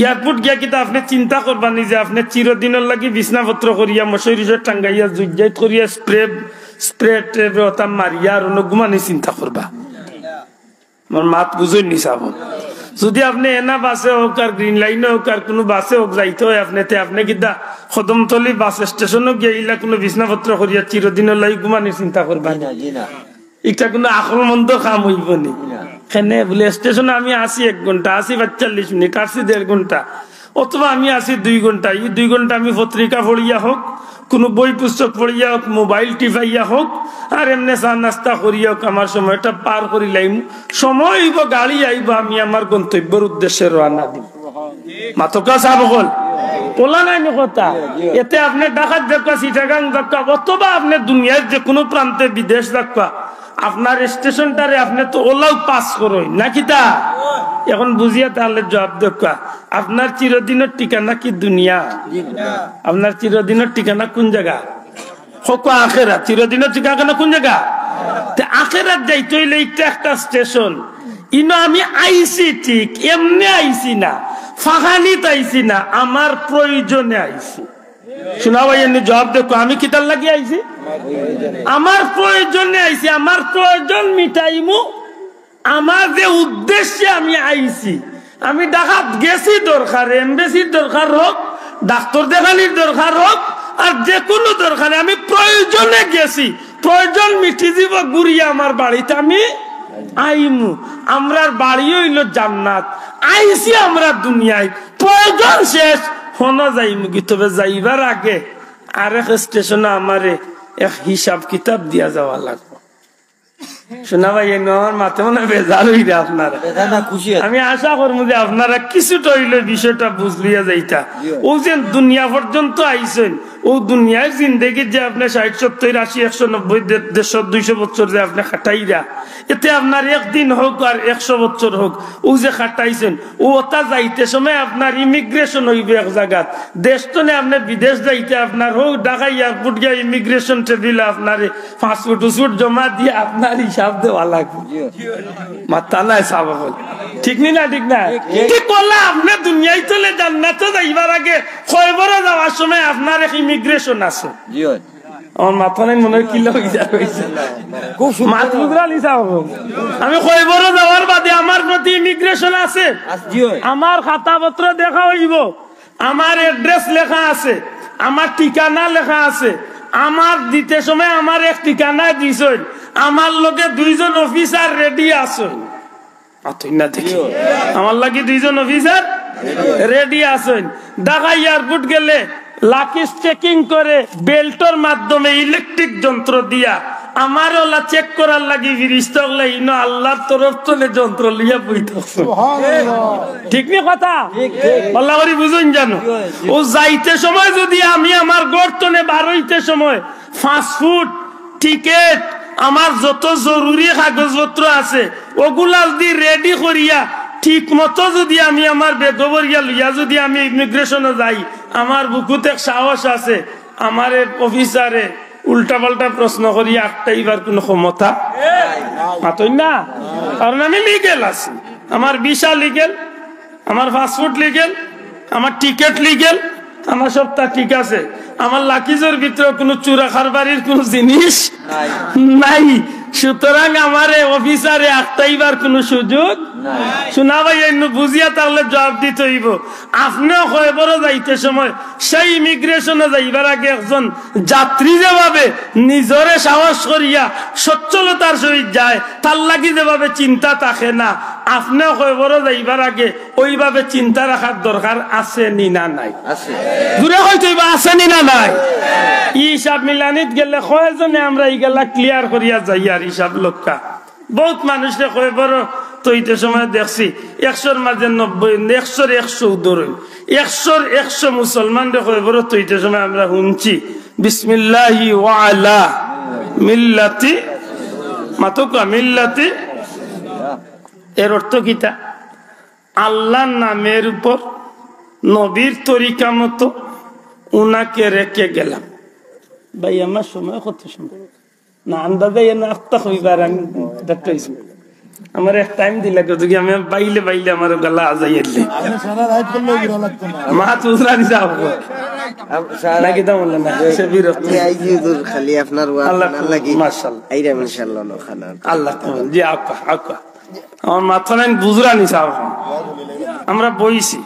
এয়ারপোর্ট গিয়া কিতা আপনে চিন্তা করবা নি যে আপনে চিরদিনর লাগি বিছনাপত্র করিয়া, মশারি টাঙ্গাইয়া, জুইজাইত করিয়া, স্প্রে, স্প্রে ট্রেবে ওটা মারিয়া আর অনো ঘুমানি চিন্তা করবা? আমার মাত বুঝইন নি সাব অকল? যদি আপনে এনা বাসে হোক আর গ্রিন লাইনে হোক আর কুনু বাসে হোক যাইতে অয় আপনে, তে আপনে কিতা কদমতলি বাস স্টেশনো গিয়া ইলা কুনু বিছনাপত্র করিয়া চিরদিনর লাগি ঘুমানি চিন্তা করবা নি? জি না, জি না। ইটা কুনু আকলমন্দ কাম অইবো নি? জি না। কেনে বুলে স্টেশনো আমি আছি এক ঘন্টা, আছি পঁয়তাল্লিশ মিনিট, আছি দেড় ঘন্টা, অথবা আমি আছি দুই ঘন্টা। ই দুই ঘন্টা আমি পত্রিকা পড়িয়া হোক, কুনু বই পুস্তক পড়িয়া হোক, মোবাইল টিপাইয়া হোক, আর এমনে চা নাস্তা করিয়া হোক, আমার সময়টা পার করিলাইমু। সময় অইবো, গাড়ি আইবো, আমি আমার গন্তব্যর উদ্দেশ্যে রওয়ানা দিমু। মাতউক্কা সাব অকল? অলা নায় নি কথা? এতে আপনে ঢাকাত যাউক্কা, চিটাগাং যাউক্কা, অথবা আপনে দুনিয়ার যেকুনু প্রান্তে বিদেশ যাউক্কা, আপনার স্টেশনটারে আপনে তো অলাউ পাস করইন না কিতা? এখন বুঝিয়া তাইলে জুয়াব দেউক্কা, আপনার চিরদিনর ঠিকানা কি দুনিয়া? আপনার চিরদিনর ঠিকানা কুন জাগা? কউক্কা আখেরাত। চিরদিনর ঠিকানা কুন জাগা? তে আখেরাত যাইতে অইলে ইটা একটা স্টেশন। ইনো আমি আইছি ঠিক, এমনে আইছি না, ফাঁকানিত আইছি না, আমার প্রয়োজনে আইছি। শুনা ভাই, এমনে জুয়াব দেউক্কা, আমি কিতার লাগি আইছি? আমার প্রয়োজনে আইছি, আমার প্রয়োজন মিটাইমু। আমার যে উদ্দেশ্যে আমি আইছি, আমি ঢাকাত গেছি দরকারে, এমবেসির দরকার হোক, ডাক্তার দেখানির দরকার হোক, আর যে কোনো দরকারে আমি প্রয়োজনে গেছি। প্রয়োজন মিটি দিব, ঘুরিয়া আমার বাড়িত আমি আইমু। আমরার বাড়ি অইলো জান্নাত, আইছি আমরা দুনিয়াত, প্রয়োজন শেষ, হনো যাইমুগি। তবে যাইবার আগে আরেক স্টেশনে আমারে এক হিসাব কিতাব দিয়া যাওয়া লাগবো। শোনা ভাই, এই আমার মাতে মনে হয় বেজার অইরা আপনারা। বেজার না, খুশি আছে। আমি আশা করমু যে আপনারা কিছুটা অইলে বিষয়টা বুঝলিয়া যাইতা। জি। ও যে দুনিয়া পর্যন্ত আইছেন, ও দুনিয়ার জিন্দেগির যে আপনি ষাট, সত্তর, আশি, একশো, নব্বই, দে-, দেড়শো, দুইশো বছর যে আপনি খাটাইরা, এতে আপনার একদিন হোক আর একশো বছর হোক, ও যে খাটাইছেন, ও ওটা যাইতে সময় আপনার ইমিগ্রেশন অইবে এক জাগাত। দেশ তো নে, আপনি বিদেশ যাইতে আপনার হোক ঢাকা এয়ারপোর্ট গিয়া ইমিগ্রেশন টেবিলে আপনারে পাসপোর্ট উসপোর্ট জমা দিয়া আপনার হিসাব দেওয়া লাগবো। মাথা নাই সাব অকল। ঠিক নি না? ঠিক না? ঠিক। ঠিক বললা, আপনি দুনিয়াই তলে জান্নাতে যাইবার আগে কয়বরো যাওয়ার সময় আপনার এক ইমিগ্রেশন আছে। জি অয়। আমার মাথা নাই মনে হয় কিলা অই যায় অইছে। খুব সুন্দর। মাত বুঝরা নি সাব অকল? আমি কয়বরো যাওয়ার বাদে আমার প্রতি ইমিগ্রেশন আছে। আস-, জি অয়। আমার খাতাপত্র দেখা অইবো। আমার অ্যাড্রেস লেখা আছে, আমার ঠিকানা লেখা আছে। আমার দিতে সময় আমার এক ঠিকানায় দিছইন, আমার লগে দুইজন অফিসার রেডি আছইন। আতই না দেখি, আমার লাগি দুইজন অফিসার রেডি আছইন। ঢাকা এয়ারপোর্ট গেলে লাগেজ চেকিং করে বেল্টর মাধ্যমে ইলেকট্রিক যন্ত্র দিয়া আমার ওলা চেক করার লাগি ফিরিস্তা ওলা ইনো আল্লাহর তরফ তনে যন্ত্র লইয়া বই থাকছে। সুবহানাল্লাহ। ঠিক নি কথা? ঠিক, ঠিক। আল্লাহ করি বুঝুন জানো। ও যাইতে সময় যদি আমি আমার ঘর তনে বারইতে সময় পাসপোর্ট, টিকিট, আমার যত জরুরি কাগজপত্র আছে, ওগুলা যদি রেডি করিয়া ঠিক মতো যদি আমি আমার বেগো ভরিয়া লইয়া যদি আমি ইমিগ্রেশনে যাই, আমার বুকুত এক সাহস আছে, আমারে অফিসারে উল্টাপাল্টা প্রশ্ন করিয়া আটকাইবার কোনো ক্ষমতা মাতই না, কারণ আমি লিগেল আছি, আমার ভিসা লিগেল, আমার পাসপোর্ট লিগেল, আমার টিকিট লিগেল, আমার সবটা ঠিক আছে। আমার লাগেজর ভিতরে কোনো চুরা কারবারির কোনো জিনিস নাই। নাই। সুতরাং আমারে অফিসারে আটকাইবার কোনো সুযোগ নাই। শোনা ভাই, এমনি বুঝিয়া তাহলে জবাব দিতে অইবো। আপনেও কয়বরো যাইতে সময় সেই ইমিগ্রেশনে যাইবার আগে একজন যাত্রী যেভাবে নিজরে সাহস করিয়া সচ্ছলতার সহিত যায়, তার লাগি যেভাবে চিন্তা থাকে না, আপনেও কয়বরো যাইবার আগে ওইভাবে চিন্তা রাখার দরকার আছে নি না নাই? আছে। জোরে কইতে অইবো, আছে নি না নাই? ই হিসাব মিলানিত গেলে কয়জনে আমরা ইগুলা ক্লিয়ার করিয়া যাইয়ার হিসাব লক্কা। বহুত মানুষরে কয়বরো তইতে সময় দেখছি, একশোর মাঝে নব্বই, একশোর একশো উদর অইল, একশোর একশো মুসলমানরে কয়বরো তইতে সময় আমরা হুনছি, "বিসমিল্লাহি ওয়া আলা মিল্লাতি", মাতউক্কা, "মিল্লাতি।" এর অর্থ কিতা? আল্লাহর নামের উপর, নবীর তরিকা মতো উনাকে রেখে গেলাম। ভাই, আমার সময় কত সময়? না, আন্দাজে এ না আত্মা হইবার আমি ডাক্তার হিসেবে। আমার এক টাইম দিলা, কত কি আমি বাইলে বাইলে আমার গলা আজাই এলে। আপনি সারা রাত করলেও ঘোরা লাগতো না। মা তুজরা নি যাও। আম-, সারা নাকি তা বললেন না? সে বিরক্ত। আমি আইজি হুজুর, খালি আপনার ওয়াজ আল্লাহ শোনার লাগি। মাশাআল্লাহ। আইরাম ইনশাআল্লাহ, অনো খানা। আল্লাহ কবুল। জি, আক্কা, আক্কা। আমার মাথা নাই বুজরা নি যাও। আমরা বইছি।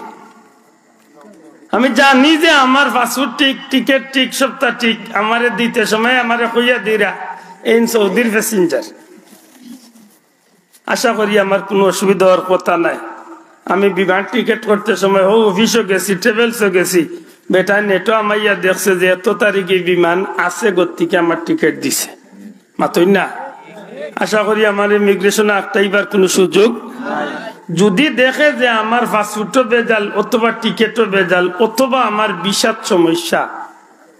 আমি জানি যে আমার পাসপোর্ট ঠিক, টিকিট ঠিক, সবটা ঠিক। আমারে দিতে সময় আমারে কইয়া দিরা, "এইন সৌদির প্যাসেঞ্জার।" আশা করি আমার কোনো অসুবিধা হওয়ার কথা নাই। আমি বিমান টিকিট করতে সময় হউ অফিসও গেছি, ট্রাভেলসও গেছি, বেটা নেটো আমাইয়া দেখছে যে এত তারিখে বিমান আছে, গতিকে আমার টিকিট দিছে। মাতই না? আশা করি আমার ইমিগ্রেশনে আটকাইবার কোনো সুযোগ। যদি দেখে যে আমার পাসপোর্টও বেজাল অথবা টিকিটও বেজাল অথবা আমার ভিসাত সমস্যা,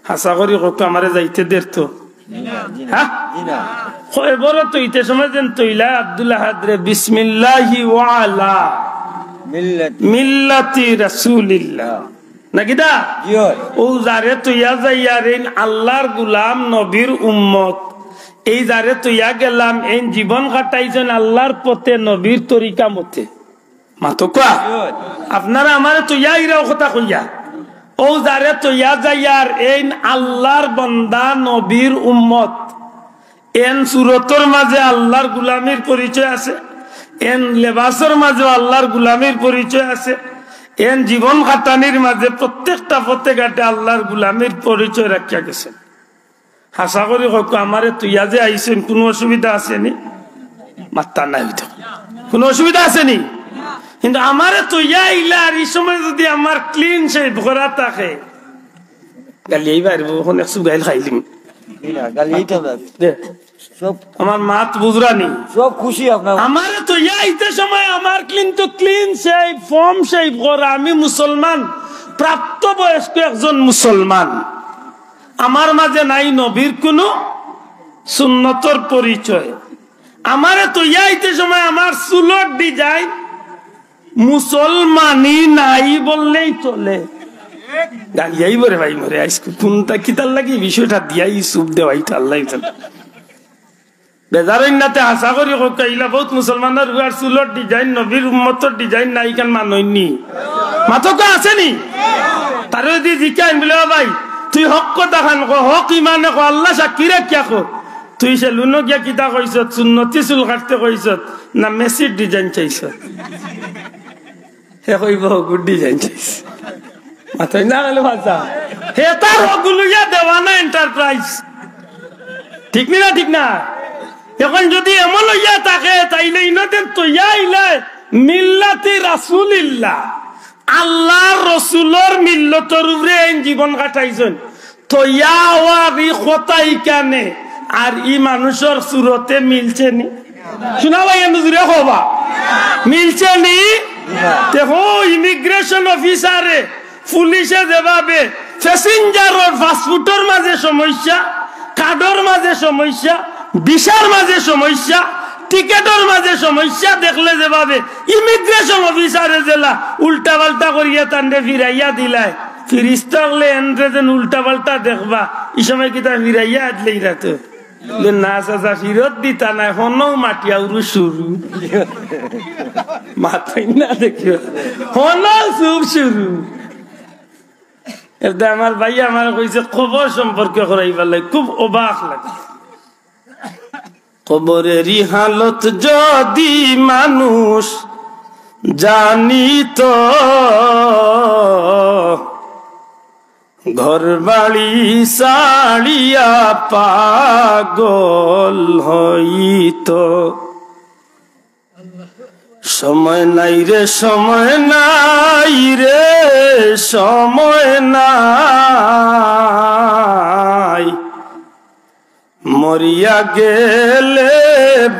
আশা করি কত আমারে যাইতে দের তো। হ্যাঁ? কয়বরো তইতে সময় যেন তইলা আব্দুল আহাদরে, "বিসমিল্লাহি ওয়া আলা মিল্লাতি। মিল্লাতি রাসূলিল্লাহ।" নাকি দা? জি অয়। ও যারে তইয়া যাইয়ার এইন আল্লাহর গুলাম, নবীর উম্মত। এই যারে তইয়া গেলাম, এইন জীবন কাটাইছইন আল্লাহর পথে, নবীর তরিকা মতে। মাতউক্কা? জি অয়। আপনারা আমারে তইয়া ইরাও কথা কইয়া। ও যারে তইয়া যাইয়ার এইন আল্লাহর বন্দা, নবীর উম্মত। এন সুরতর মাঝে আল্লাহর গুলামির পরিচয় আছে, এন লেবাসর মাঝে আল্লাহর গুলামির পরিচয় আছে। এন জীবন খাটানির মাঝে প্রত্যেকটা পথে ঘাটে আল্লাহর গুলামির পরিচয় রাখিয়া গেছেন। আশা করি হক আমারে তইয়া যে আইছেন, কোনো অসুবিধা আছে নি? মাত্তা নাই তো, কোনো অসুবিধা আছে নি? কিন্তু আমারে তইয়া আইলা আর এই সময় যদি আমার ক্লিন শেভ করা থাকে, গালি এই বাইরে এখন একশো গাইল খাইলিম। গালি এইটা না। দে। সব আমার মাত বুঝরা নি? সব খুশি আপনার। আমারে তইয়া আইতে সময় আমার ক্লিন তো ক্লিন শেভ, ফর্ম শেভ করা। আমি মুসলমান, প্রাপ্তবয়স্ক একজন মুসলমান। আমার মাঝে নাই নবীর কোনো সুন্নতর পরিচয়। আমারে তইয়া আইতে সময় আমার চুলর ডিজাইন মুসলমানি নাই বললেই চলে। গালিয়াই বরে ভাই মরে আইস কোনটা কিতার লাগি বিষয়টা দিয়াই সুপ দেওয়াই তো আল্লাহ জানে। বেজার অইন্নাতে আশা করি হক ইলা বহুত মুসলমানর উয়ার চুলর ডিজাইন, নবীর উম্মতর ডিজাইন নাই, ইখান মানইননি? মাতকা আছে নি? তারে যদি জিকাইন বলে, "ও ভাই, তুই হক কথা খান ক, হক ইমানে ক, আল্লাহ সাক্ষী রাখিয়া ক, তুই সেলুনো গিয়া কিতা কইছত, সুন্নতি চুল কাটতে কইছত, না মেসির ডিজাইন চাইছত?" হে কইব, "গুড ডিজাইন চাইছ।" মাতইন না কেনে ভাষা? হে তার হকগুলো ইয়া দেওয়ানা এন্টারপ্রাইজ। ঠিক নি না? ঠিক না? এখন যদি এমন অইয়া থাকে, তাইলে ইনতে তইয়া আইলে মিল্লাতি রাসূলিল্লাহ, আল্লাহর রসুলর মিল্লতর উপরে এইন জীবন কাটাইছইন। তইয়া অওয়ার ই কথা ইখানে আর ই মানুষর সুরতে মিলছে নি? শুনা ভাই, এমনি জুরে কবা, মিলছে নি? দেখো, ইমিগ্রেশন অফিসারে, পুলিশে যেভাবে প্যাসেঞ্জারর পাসপোর্টর মাঝে সমস্যা, কার্ডর মাঝে সমস্যা, ভিসার মাঝে সমস্যা, টিকেটর মাঝে সমস্যা দেখলে যেভাবে ইমিগ্রেশন অফিসারে যেলা উল্টা পাল্টা করিয়া তানরে ফিরাইয়া দিলায়, ফিরিস্তা অকলে এনরে যেন উল্টা পাল্টা দেখবা, ই সময় কিতা ফিরাইয়া আদলেইরা তো? বলে, "না চাচা, ফিরত দিতা নায়, হনও মাটিয়া উরু শুরু।" মাতইন না দেখিও, হনও সুপ শুরু। এতে আমার ভাই আমারে কইছে, কবর সম্পর্কে করাইবার লাগি খুব অবাক লাগে। কবরের ই হালত যদি মানুষ জানিত, ঘর বাড়ি ছাড়িয়া পাগল হইত। সময় নাই রে, সময় নাই রে, সময় নাই। মরিয়া গেলে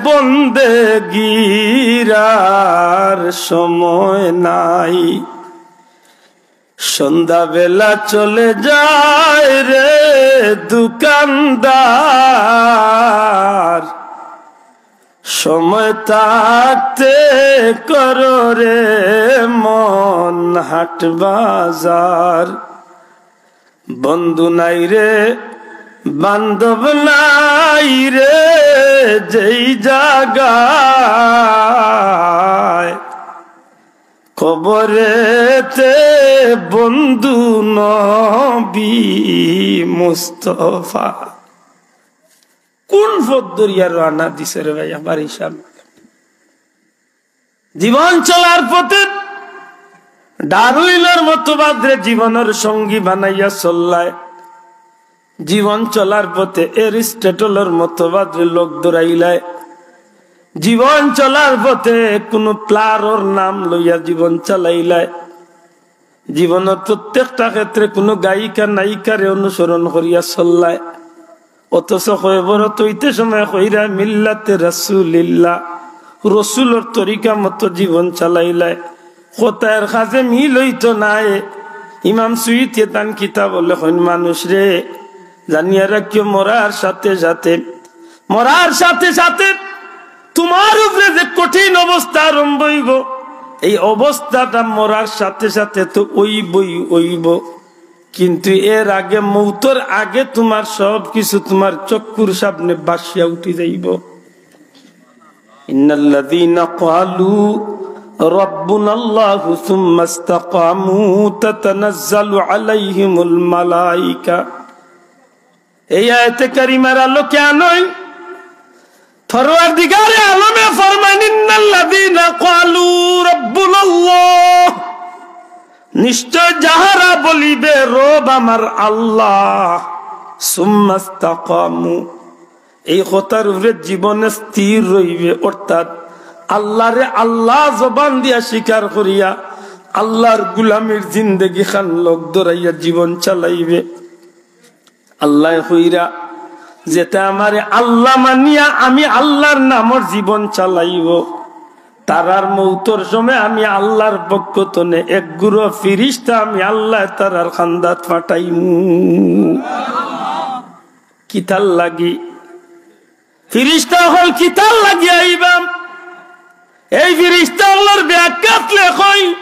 বন্দেগির আর সময় নাই। সন্ধ্যাবেলা চলে যায় রে দোকানদার, সময় থাকতে করো রে মন হাট বাজার। বন্ধু নাই রে, বান্ধব নাই রে, যেই জাগায় কবরেতে বন্ধু নবী মুস্তফা। কোন পথ ধরিয়া রওনা দিছে রে ভাই আমার হিসাব? জীবন চলার পথে ডারউইনর মতবাদরে জীবনর সঙ্গী বানাইয়া চললায়। জীবন চলার পথে এরিস্টটলর মতবাদরে লগ ধরাইলায়। জীবন চলার পথে কোনো প্লারর নাম লইয়া জীবন চালাইলায়। জীবনর প্রত্যেকটা ক্ষেত্রে কোনো গায়িকা নায়িকারে অনুসরণ করিয়া চললায়। অথচ কয়বরত অইতে সময় কইরা মিল্লাতে রাসূলিল্লাহ, রসুলর তরিকা মতো জীবন চালাইলায়। কথার কাজে মিল অইতো নায়। ইমাম সুয়ুতিয়ে তান কিতাবো লেখইন, মানুষ রে, জানিয়া রাখিও, মরার সাথে সাথে, মরার সাথে সাথে তোমার উপরে যে কঠিন অবস্থা আরম্ভ অইবো, এই অবস্থাটা মরার সাথে সাথে তো অইবোই অইবো, কিন্তু এর আগে, মৌতর আগে তোমার সব কিছু তোমার চক্ষুর সামনে ভাসিয়া উঠি যাইবো। ইন্নাল্লাযীনা ক্বালু রাব্বুনাল্লাহু সুম্মাস্তাকামু তাতানাজ্জালু আলাইহিমুল মালাইকা। এই আয়াতে কারিমার আলোকে আনই, পরওয়ারদিগারে আলমে ফরমাইন, "ইন্নাল্লাযীনা ক্বালু রাব্বুনাল্লাহ", নিশ্চয় যাহারা বলিবে, "রব আমার আল্লাহ", সুম্মাস্তাকামু, এই কথার উপরে জীবনে স্থির রইবে, অর্থাৎ আল্লাহরে আল্লাহ জবান দিয়া স্বীকার করিয়া আল্লাহর গুলামির জিন্দেগি খান লগ ধরাইয়া জীবন চালাইবে। আল্লায় কইরা, "যেতা আমারে আল্লাহ মানিয়া আমি আল্লাহর নামর জীবন চালাইবো, তারার মৌতর সময় আমি আল্লাহর পক্ষ তনে এক গুরু ফিরিস্তা আমি আল্লায় তারার খান্দাত পাঠাইমু।" কিতার লাগি? ফিরিস্তা অকল কিতার লাগি আইবা? এই ফিরিস্তা অকলর ব্যাখ্যাত লেখইন,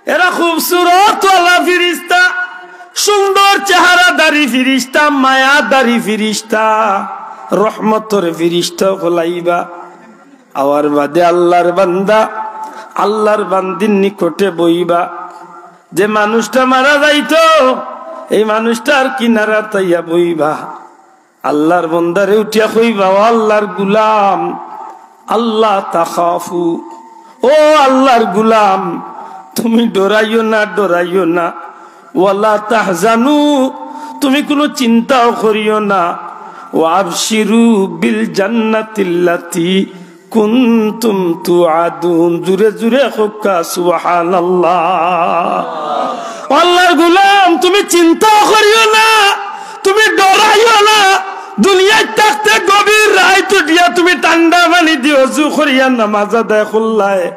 এরা খুবসুরতওয়ালা ফিরিস্তা, সুন্দর চেহারাদারি ফিরিস্তা, মায়াদারি ফিরিস্তা, রহমতর ফিরিস্তা অকল আইবা। আওয়ার বাদে আল্লাহর বান্দা, আল্লাহর বান্দির নিকটে বইবা। যে মানুষটা মারা যাইতো, এই মানুষটার কিনারাত আইয়া বইবা। আল্লাহর বন্দারে উঠিয়া কইবা, "ও আল্লাহর গুলাম, আল্লাহ তাখাফু, ও আল্লাহর গুলাম, তুমি ডরাইও না, ডরাইও না। ওয়ালা তাহজানু, তুমি কোনো চিন্তাও করিও না। ওয়া আবশিরু বিল জান্নাতিল্লাতি কুনতুম তুআদুন।" জুরে জুরে কউক্কা সুবহানাল্লাহ। আল্লাহর গুলাম, তুমি চিন্তাও করিও না, তুমি ডরাইও না। দুনিয়াত থাকতে গভীর রাইত উঠিয়া তুমি ঠান্ডা পানি দি অজু করিয়া নামাজ আদায় করলায়।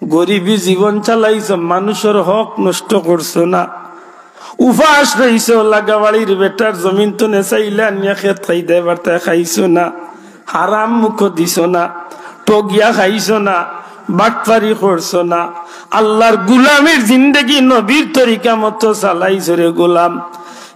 গরিবি জীবন চালাইছো, মানুষর হক নষ্ট করছো না। উপাস রইছো, লাগাবাড়ির বেটার জমিন তনে চাইলে আনিয়া খেত খাই দেয়, বার্তায় খাইছো না। হারাম মুখো দিছো না, ঠগিয়া খাইছো না, বাটপারি করছো না। আল্লাহর গুলামির জিন্দেগি নবীর তরিকা মতো চালাইছো রে গোলাম।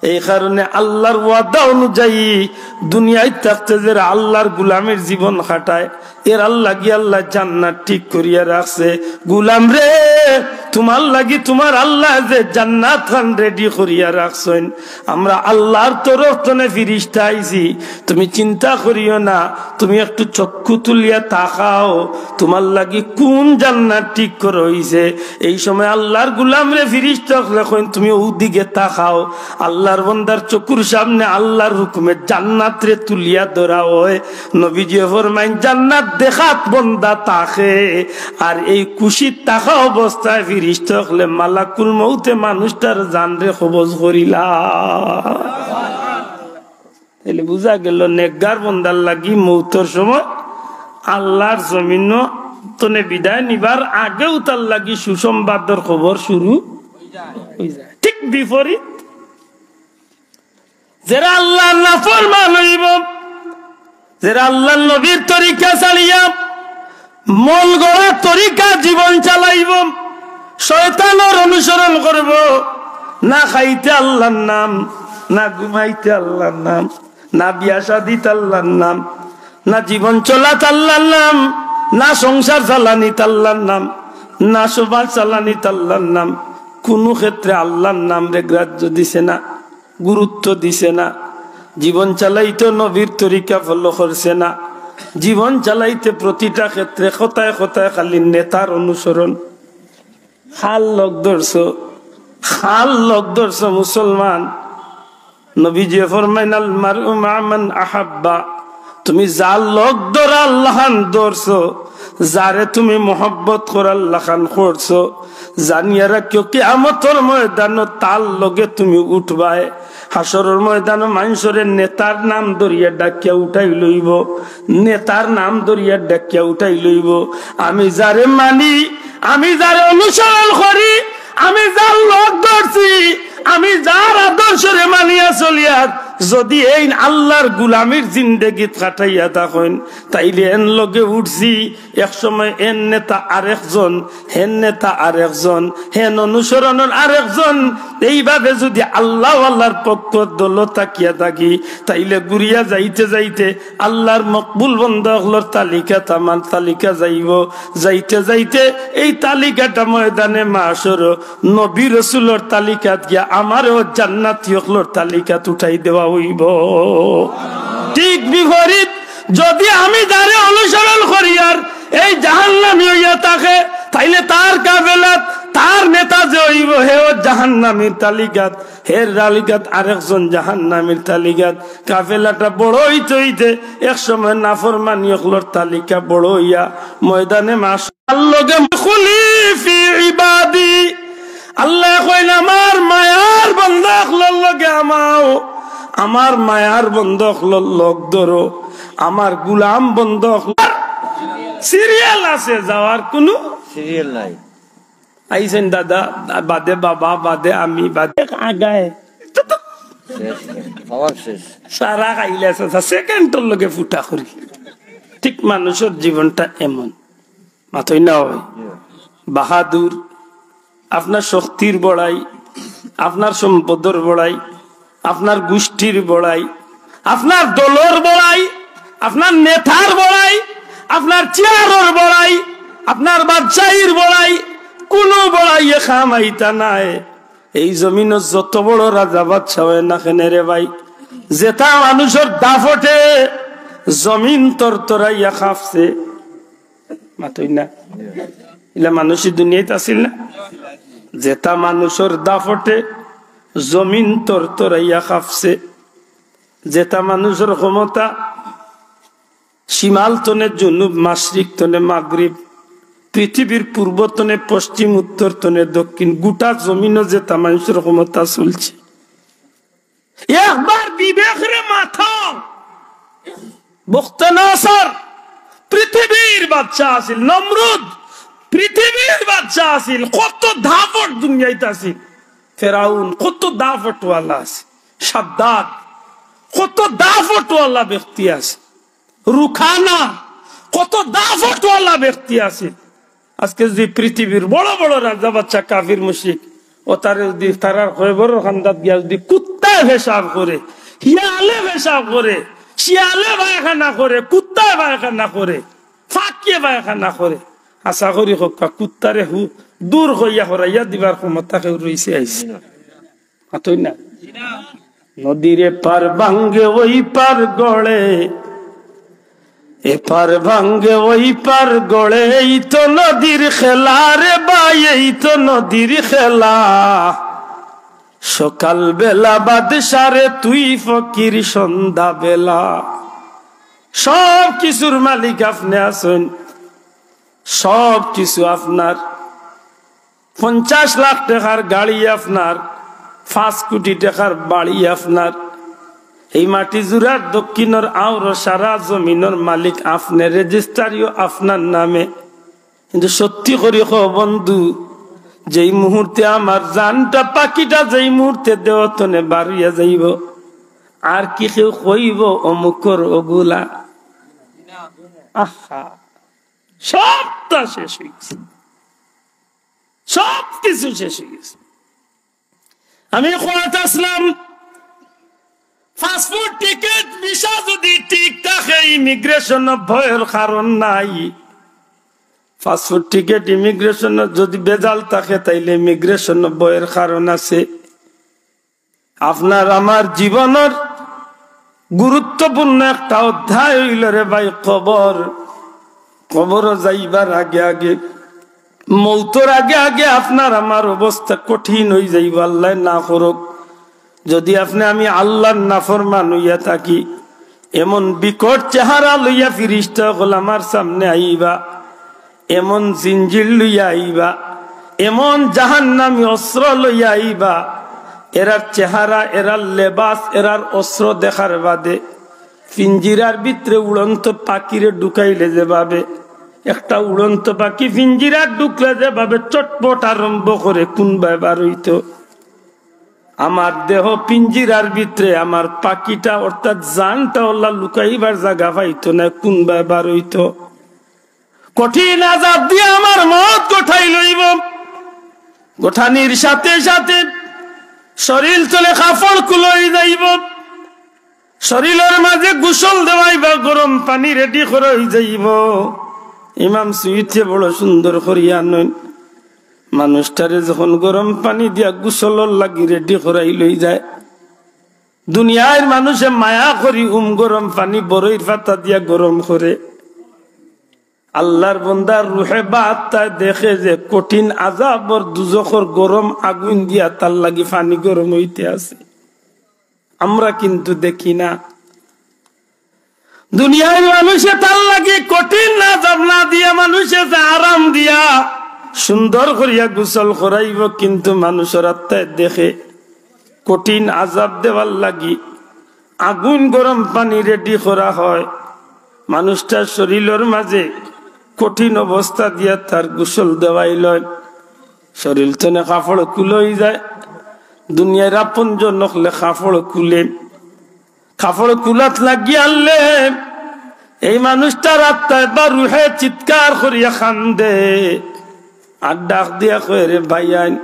এই কারণে আল্লাহর ওয়াদা অনুযায়ী দুনিয়াত থাকতে যারা আল্লাহর গুলামির জীবন কাটায়, এরার লাগি আল্লায় জান্নাত ঠিক করিয়া রাখছে। গুলাম রে, তুমার লাগি তুমার আল্লায় যে জান্নাত খান ready করিয়া রাখছইন, আমরা আল্লাহর তরফ তনে ফিরিস্তা আইছি, তুমি চিন্তা করিও না, তুমি একটু চক্ষু তুলিয়া তাকাও, তুমার লাগি কুন জান্নাত ঠিক করা অইছে। এই সময় আল্লাহর গুলাম রে ফিরিস্তা অকলে কইন, "তুমি অউ দিকে তাকাও।" আল্লাহর বন্দার চকুর সামনে আল্লাহর হুকুমে জান্নাত রে তুলিয়া ধরা অয়। নবীজি ফরমাইন, "জান্নাত দেখাত বন্দা থাকে, আর এই খুশিত থাকা অবস্থায় ফিরিস্তা অকলে মালাকুল মউতে মানুষটার জান রে কবজ করিলা।" তাইলে বুঝা গেল, নেকগার বন্দার লাগি মউতর সময় আল্লাহর জমিন তনে বিদায় নিবার আগেউ তার লাগি সুসংবাদর খবর শুরু অই যায়। ঠিক বিপরীত, যেরা আল্লাহর নাফরমান অইবো, যেরা আল্লাহর নবীর তরিকা ছাড়িয়া মন গড়া তরিকা জীবন চালাইবো, শয়তানর অনুসরণ করবো, না খাইতে আল্লাহর নাম, না ঘুমাইতে আল্লাহর নাম, না বিয়া শাদিত আল্লাহর নাম, না জীবন চলাত আল্লাহর নাম, না সংসার চালানিত আল্লাহর নাম, না সমাজ চালানিত আল্লাহর নাম, কুনু ক্ষেত্রে আল্লাহর নামরে গ্রাহ্য দিছে না, গুরুত্ব দিছে না। জীবন চালাইতে নবীর তরিকা follow করছে না। জীবন চালাইতে প্রতিটা ক্ষেত্রে কথায় কথায় খালি নেতার অনুসরণ। কার লগ ধরছো, কার লগ ধরছো মুসলমান? নবীজি ফরমাইন, "আল মারউ মাআ মান আহাব্বা।" তুমি যার লগ ধরার লাখান ধরছো, যারে তুমি মহব্বত করার লাখান করছো, জানিয়া রাখিও, কিয়ামতর ময়দানো তার লগে তুমি উঠবায়। হাশরর ময়দানো মানষরে নেতার নাম ধরিয়া ডাকিয়া উঠাই লইবো, নেতার নাম ধরিয়া ডাকিয়া উঠাই লইবো। আমি যারে মানি, আমি যারে অনুসরণ করি, আমি যার লগ ধরছি, আমি যার আদর্শরে মানিয়া চলিয়ার, যদি এইন আল্লাহর গুলামির জিন্দেগিত কাটাইয়া থাকইন, তাইলে এন লগে উঠছি, এক সময় এন নেতা আরেকজন, হেন নেতা আরেকজন, হেন অনুসরণর আরেকজন, এইভাবে যদি আল্লাহওয়ালার পক্ষ দল থাকিয়া থাকি, তাইলে ঘুরিয়া যাইতে যাইতে আল্লাহর মকবুল বন্দা অকলর তালিকাত আমার তালিকা যাইবো। যাইতে যাইতে এই তালিকাটা ময়দানে মাশর নবী রসুলর তালিকাত গিয়া আমারেও জান্নাতি অকলর তালিকাত উঠাই দেওয়া অইবো। ঠিক বিপরীত, যদি আমি যারে অনুসরণ করি আর এই জাহান্নামী অইয়া থাকে, তাইলে তার কাফেলাত তার নেতা যে অইবো, হেও জাহান্নামীর তালিকাত, হের তালিকাত আরেকজন জাহান্নামীর তালিকাত। কাফেলাটা বড় অইতে অইতে এক সময় নাফরমানি অকলর তালিকা বড় অইয়া ময়দানে মাশার লগে খুলি ফি ইবাদি। আল্লায় কইন, "আমার মায়ার বন্দা অকলর লগে আমাও, আমার মায়ার বন্দা অকলর লগ ধরো, আমার গুলাম বন্দা অকল।" সিরিয়াল আছে, যাওয়ার কুনু সিরিয়াল নাই। আইছেন দাদা, বাদে বাবা, বাদে আমি, বাদে আগায়। শেষ, খাওয়ার শেষ। সারা খাইলে আছে, সেকেন্ডর লগে ফুটা করি। ঠিক মানুষর জীবনটা এমন। মাতই না অয়। বাহাদুর, আপনার শক্তির বড়াই, আপনার সম্পদর বড়াই, আপনার গোষ্ঠীর বড়াই, আপনার দলর বড়াই, আপনার নেতার বড়াই, আপনার চেয়ারর বড়াই, আপনার বাদশাহীর বড়াই, কুনু বড়াইয়ে কাম আইতা নায়। এই জমিনো যত বড় রাজা বাদশা অয় না কেনে রে ভাই, যেতা মানুষর দাফটে জমিন তরতরাইয়া কাঁপছে, মাতই না। ইলা মানুষ ই দুনিয়াত আছিল না? যেতা মানুষর দাফটে জমিন তরতরাইয়া কাঁপছে, যেতা মানুষর ক্ষমতা শিমাল তনে জুনুব, মাশরিক তনে মাগরিব, পৃথিবীর পূর্ব তনে পশ্চিম, উত্তর তনে দক্ষিণ, গোটা জমিনো যেতা মানুষর ক্ষমতা চলছে। একবার বিবেকরে মাতো। বখতে নসর পৃথিবীর বাদশা আছিল, নমরুদ পৃথিবীর বাদশা আছিল, কত দাফট দুনিয়াত আছিল, ফেরাউন কত দাফটওয়ালা আছিল, সাদ্দাদ কত দাফটওয়ালা ব্যক্তি আছিল, রুখানা কত দাফটওয়ালা ব্যক্তি আছিল। আজকে যদি পৃথিবীর বড় বড় রাজা বাদশা কাফির মুশরিক, অতারে যদি তারার কবরর কান্দাত গিয়া যদি কুত্তায় পেশাব করে, হিয়ালে পেশাব করে, শিয়ালে পায়খানা করে, কুত্তায় পায়খানা করে, ফাকিয়ে পায়খানা করে, আশা করি হক্কা কুত্তারে হু দূর কইয়া হরাইয়া দিবার ক্ষমতা কেউর রইছে আইছে? মাতই না। নদীর এপার ভাঙ্গে ওই পার গড়ে, এপার ভাঙ্গে ওই পার গড়ে, এই তো নদীর খেলা রে ভাই, এই তো নদীর খেলা। সকাল বেলা বাদশারে তুই ফকির সন্ধ্যা বেলা। সব কিছুর মালিক আপনে আছইন, সব কিছু আপনার। পঞ্চাশ লাখ টেকার গাড়ি আপনার, পাঁচ কোটি টেকার বাড়ি আপনার। এই মাটি জুড়ার দক্ষিণর আওর সারা জমিনর মালিক আপনে, রেজিস্টারিও আপনার নামে। কিন্তু সত্যি করি কও বন্ধু, যেই মুহূর্তে আমার জানটা, পাখিটা যেই মুহূর্তে দেহ তনে বারইয়া যাইবো, আর কি কেউ কইবো অমুকর অগুলা? আহা, সবটা শেষ অইগেছে। সব কিছু শেষ অইগেছে। আমি কওয়াত আছলাম, পাসপোর্ট, টিকিট, ভিসা যদি ঠিক থাকে, ইমিগ্রেশন ভয়র কারণ নাই। পাসপোর্ট, টিকিট, ইমিগ্রেশন যদি ভেজাল থাকে, তাইলে ইমিগ্রেশন ভয়র কারণ আছে। আপনার আমার জীবনর গুরুত্বপূর্ণ একটা অধ্যায় অইলো রে ভাই, কবর। কবরো যাইবার আগে আগে, মৌতর আগে আগে আপনার আমার অবস্থা কঠিন অইযাইবো, আল্লায় না করুক। যদি আপনে আমি আল্লার নাফরমান অইয়া থাকি, এমন বিকট চেহারা লইয়া ফিরিস্তা অকল আমার সামনে আইবা, এমন জিঞ্জির লইয়া আইবা, এমন জাহান্নামী অস্ত্র লইয়া আইবা, এরার চেহারা, এরার লেবাস, এরার অস্ত্র দেখার বাদে পিঞ্জিরার ভিতরে উড়ন্ত পাখিরে ঢুকাইলে যেভাবে, একটা উড়ন্ত পাখি পিঞ্জিরার ঢুকলে যেভাবে চটপট আরম্ভ করে, কুনবায় বার অইতো? আমার দেহ পিঞ্জিরার ভিতরে, আমার পাখিটা অর্থাৎ জানটা অলা লুকাইবার জাগা পাইতো নায়, কুনবায় বার অইতো? কঠিন আযাব দিয়া আমার মউত গোটাই লইবো। গোটানির সাথে সাথে শরীল তনে কাপড় খুলা অইযাইবো, শরীলর মাঝে গোসল দেওয়াইবা, গরম পানি রেডি করা অইযাইবো। ইমাম সুয়ুতিয়ে বড় সুন্দর করিয়া আনইন, মানুষটারে যখন গরম পানি দিয়া গোসলর লাগি রেডি করাই লই যায়, দুনিয়ার মানুষে মায়া করি উম গরম পানি বড়ইর পাতা দিয়া গরম করে। আল্লাহর বন্দার রুহে বা আত্মায় দেখে যে কঠিন আযাবর দুজখর গরম আগুন দিয়া তার লাগি পানি গরম অইতে আছে। আমরা কিন্তু দেখি না। দুনিয়ার মানুষে তার লাগি কঠিন আযাব না দিয়া মানুষে যে আরাম দিয়া সুন্দর করিয়া গোসল করাইবো, কিন্তু মানুষর আত্মায় দেখে কঠিন আযাব দেওয়ার লাগি আগুন গরম পানি রেডি করা হয়। মানুষটার শরীলর মাঝে কঠিন অবস্থা দিয়া তার গোসল দেওয়াই লয়। শরীল তনে কাপড় খুলই যায়। দুনিয়ার আপনজন অকলে কাপড় খুলে, কাপড় খুলাত লাগি আনলে এই মানুষটার আত্মায় বা রুহে চিৎকার করিয়া কান্দে আর ডাক দিয়া কয়, "রে ভাইয়াইন,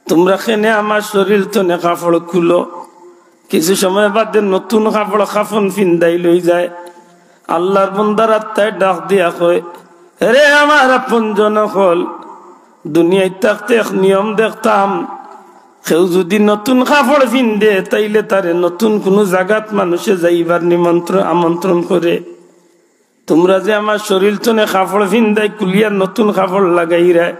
তুমরা কেনে আমার শরীল তনে কাপড় খুলো?" কিছু সময় বাদে নতুন কাপড় কাফন ফিন্দাই লই যায়। আল্লাহর বন্দার আত্মায় ডাক দিয়া কয়, "রে আমার আপনজন অকল, দুনিয়াত থাকতে এক নিয়ম দেখতাম, কেউ যদি নতুন কাপড় ফিন্দে, তাইলে তারে নতুন কুনু জাগাত মানুষে যাইবার নিমন্ত্রণ, আমন্ত্রণ করে। তুমরা যে আমার শরীল তনে কাপড় ফিন্দাই খুলিয়া নতুন কাপড় লাগাইরায়,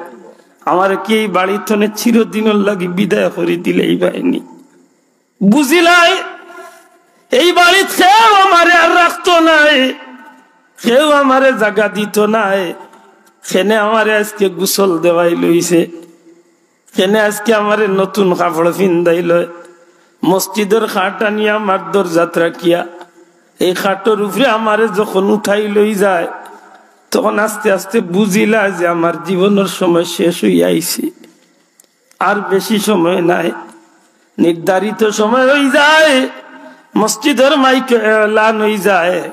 আমারে কি এই বাড়ি তনে চিরদিনর লাগি বিদায় করি দিলাইবায়নি?" বুঝিলাই, এই বাড়িত কেউ আমারে আর রাখতো নায়, কেউ আমারে জাগা দিতো নায়। কেনে আমারে আজকে গোসল দেওয়াই লইছে, কেনে আজকে আমারে নতুন কাপড় ফিন্দাই লয়। মসজিদর খাট আনিয়া আমার দরজাত রাখিয়া এই খাটর উপরে আমারে যখন উঠাই লই যায়, তখন আস্তে আস্তে বুঝিলা যে আমার জীবনর সময় শেষ অইয়া আইছে। আর বেশি সময় নাই, নির্ধারিত সময় অই যায়, মসজিদর মাইকে এলান অই যায়।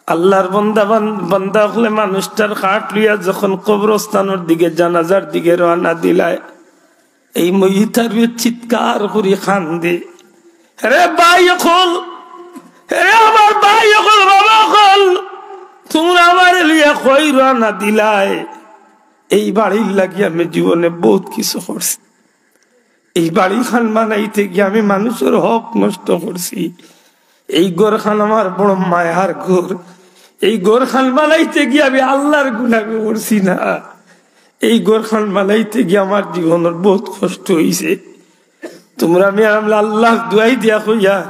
আল্লাহর বন্দা বান-, বান্দা অকলে মানুষটার খাট লইয়া যখন কবরস্থানর দিকে, জানাজার দিকে রওয়ানা দিলায়, এই মইতার চিৎকার করি কান্দে, "রে ভাই অকল, রে আমার ভাই অকল, বাবা অকল, তুমরা আমারে লইয়া কই রওয়ানা দিলায়? এই বাড়ির লাগি আমি জীবনে বহুত কিছু করছি। এই বাড়ি খান বানাইতে গিয়া আমি মানুষর হক নষ্ট করছি। এই ঘর খান আমার বড় মায়ার ঘর। এই ঘর খান বানাইতে গিয়া আমি আল্লাহর গুলামি করছি না। এই ঘর খান বানাইতে গিয়া আমার জীবনর বহুত কষ্ট অইছে। তুমরা আমি আল্লাহর দুয়াই দিয়া কইয়া,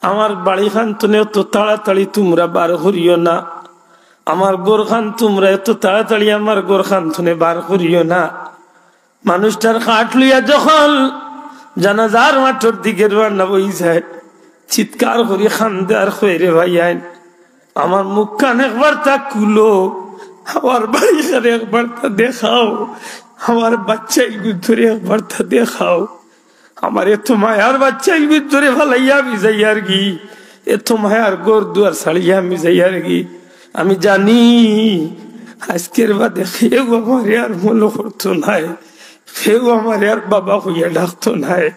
আমার বাড়ি খান তনে অত তাড়াতাড়ি তুমরা বার করিও না, আমার ঘর খান তুমরা এত তাড়াতাড়ি আমার ঘর খান তনে বার করিও না।" মানুষটার খাট লইয়া যখন জানাজার মাঠর দিকে রওয়ানা অই যায়, চিৎকার করি কান্দে আর কয়, "রে ভাইয়াইন, আমার মুখ খান একবার তা খুলো, আমার বাড়ি খান একবার তা দেখাও, আমার বাচ্চাইল গুত্তরে একবার তা দেখাও। আমার এত মায়ার বাচ্চাইল গুত্তরে ফালাইয়া আমি যাইয়ার গি, এত মায়ার ঘর দুয়ার ছাড়িয়া আমি যাইয়ার গি। আমি জানি আজকের বাদে কেউ আমারে আর মনো করতো নায়, কেউ আমারে আর বাবা কইয়া ডাকতো নায়।"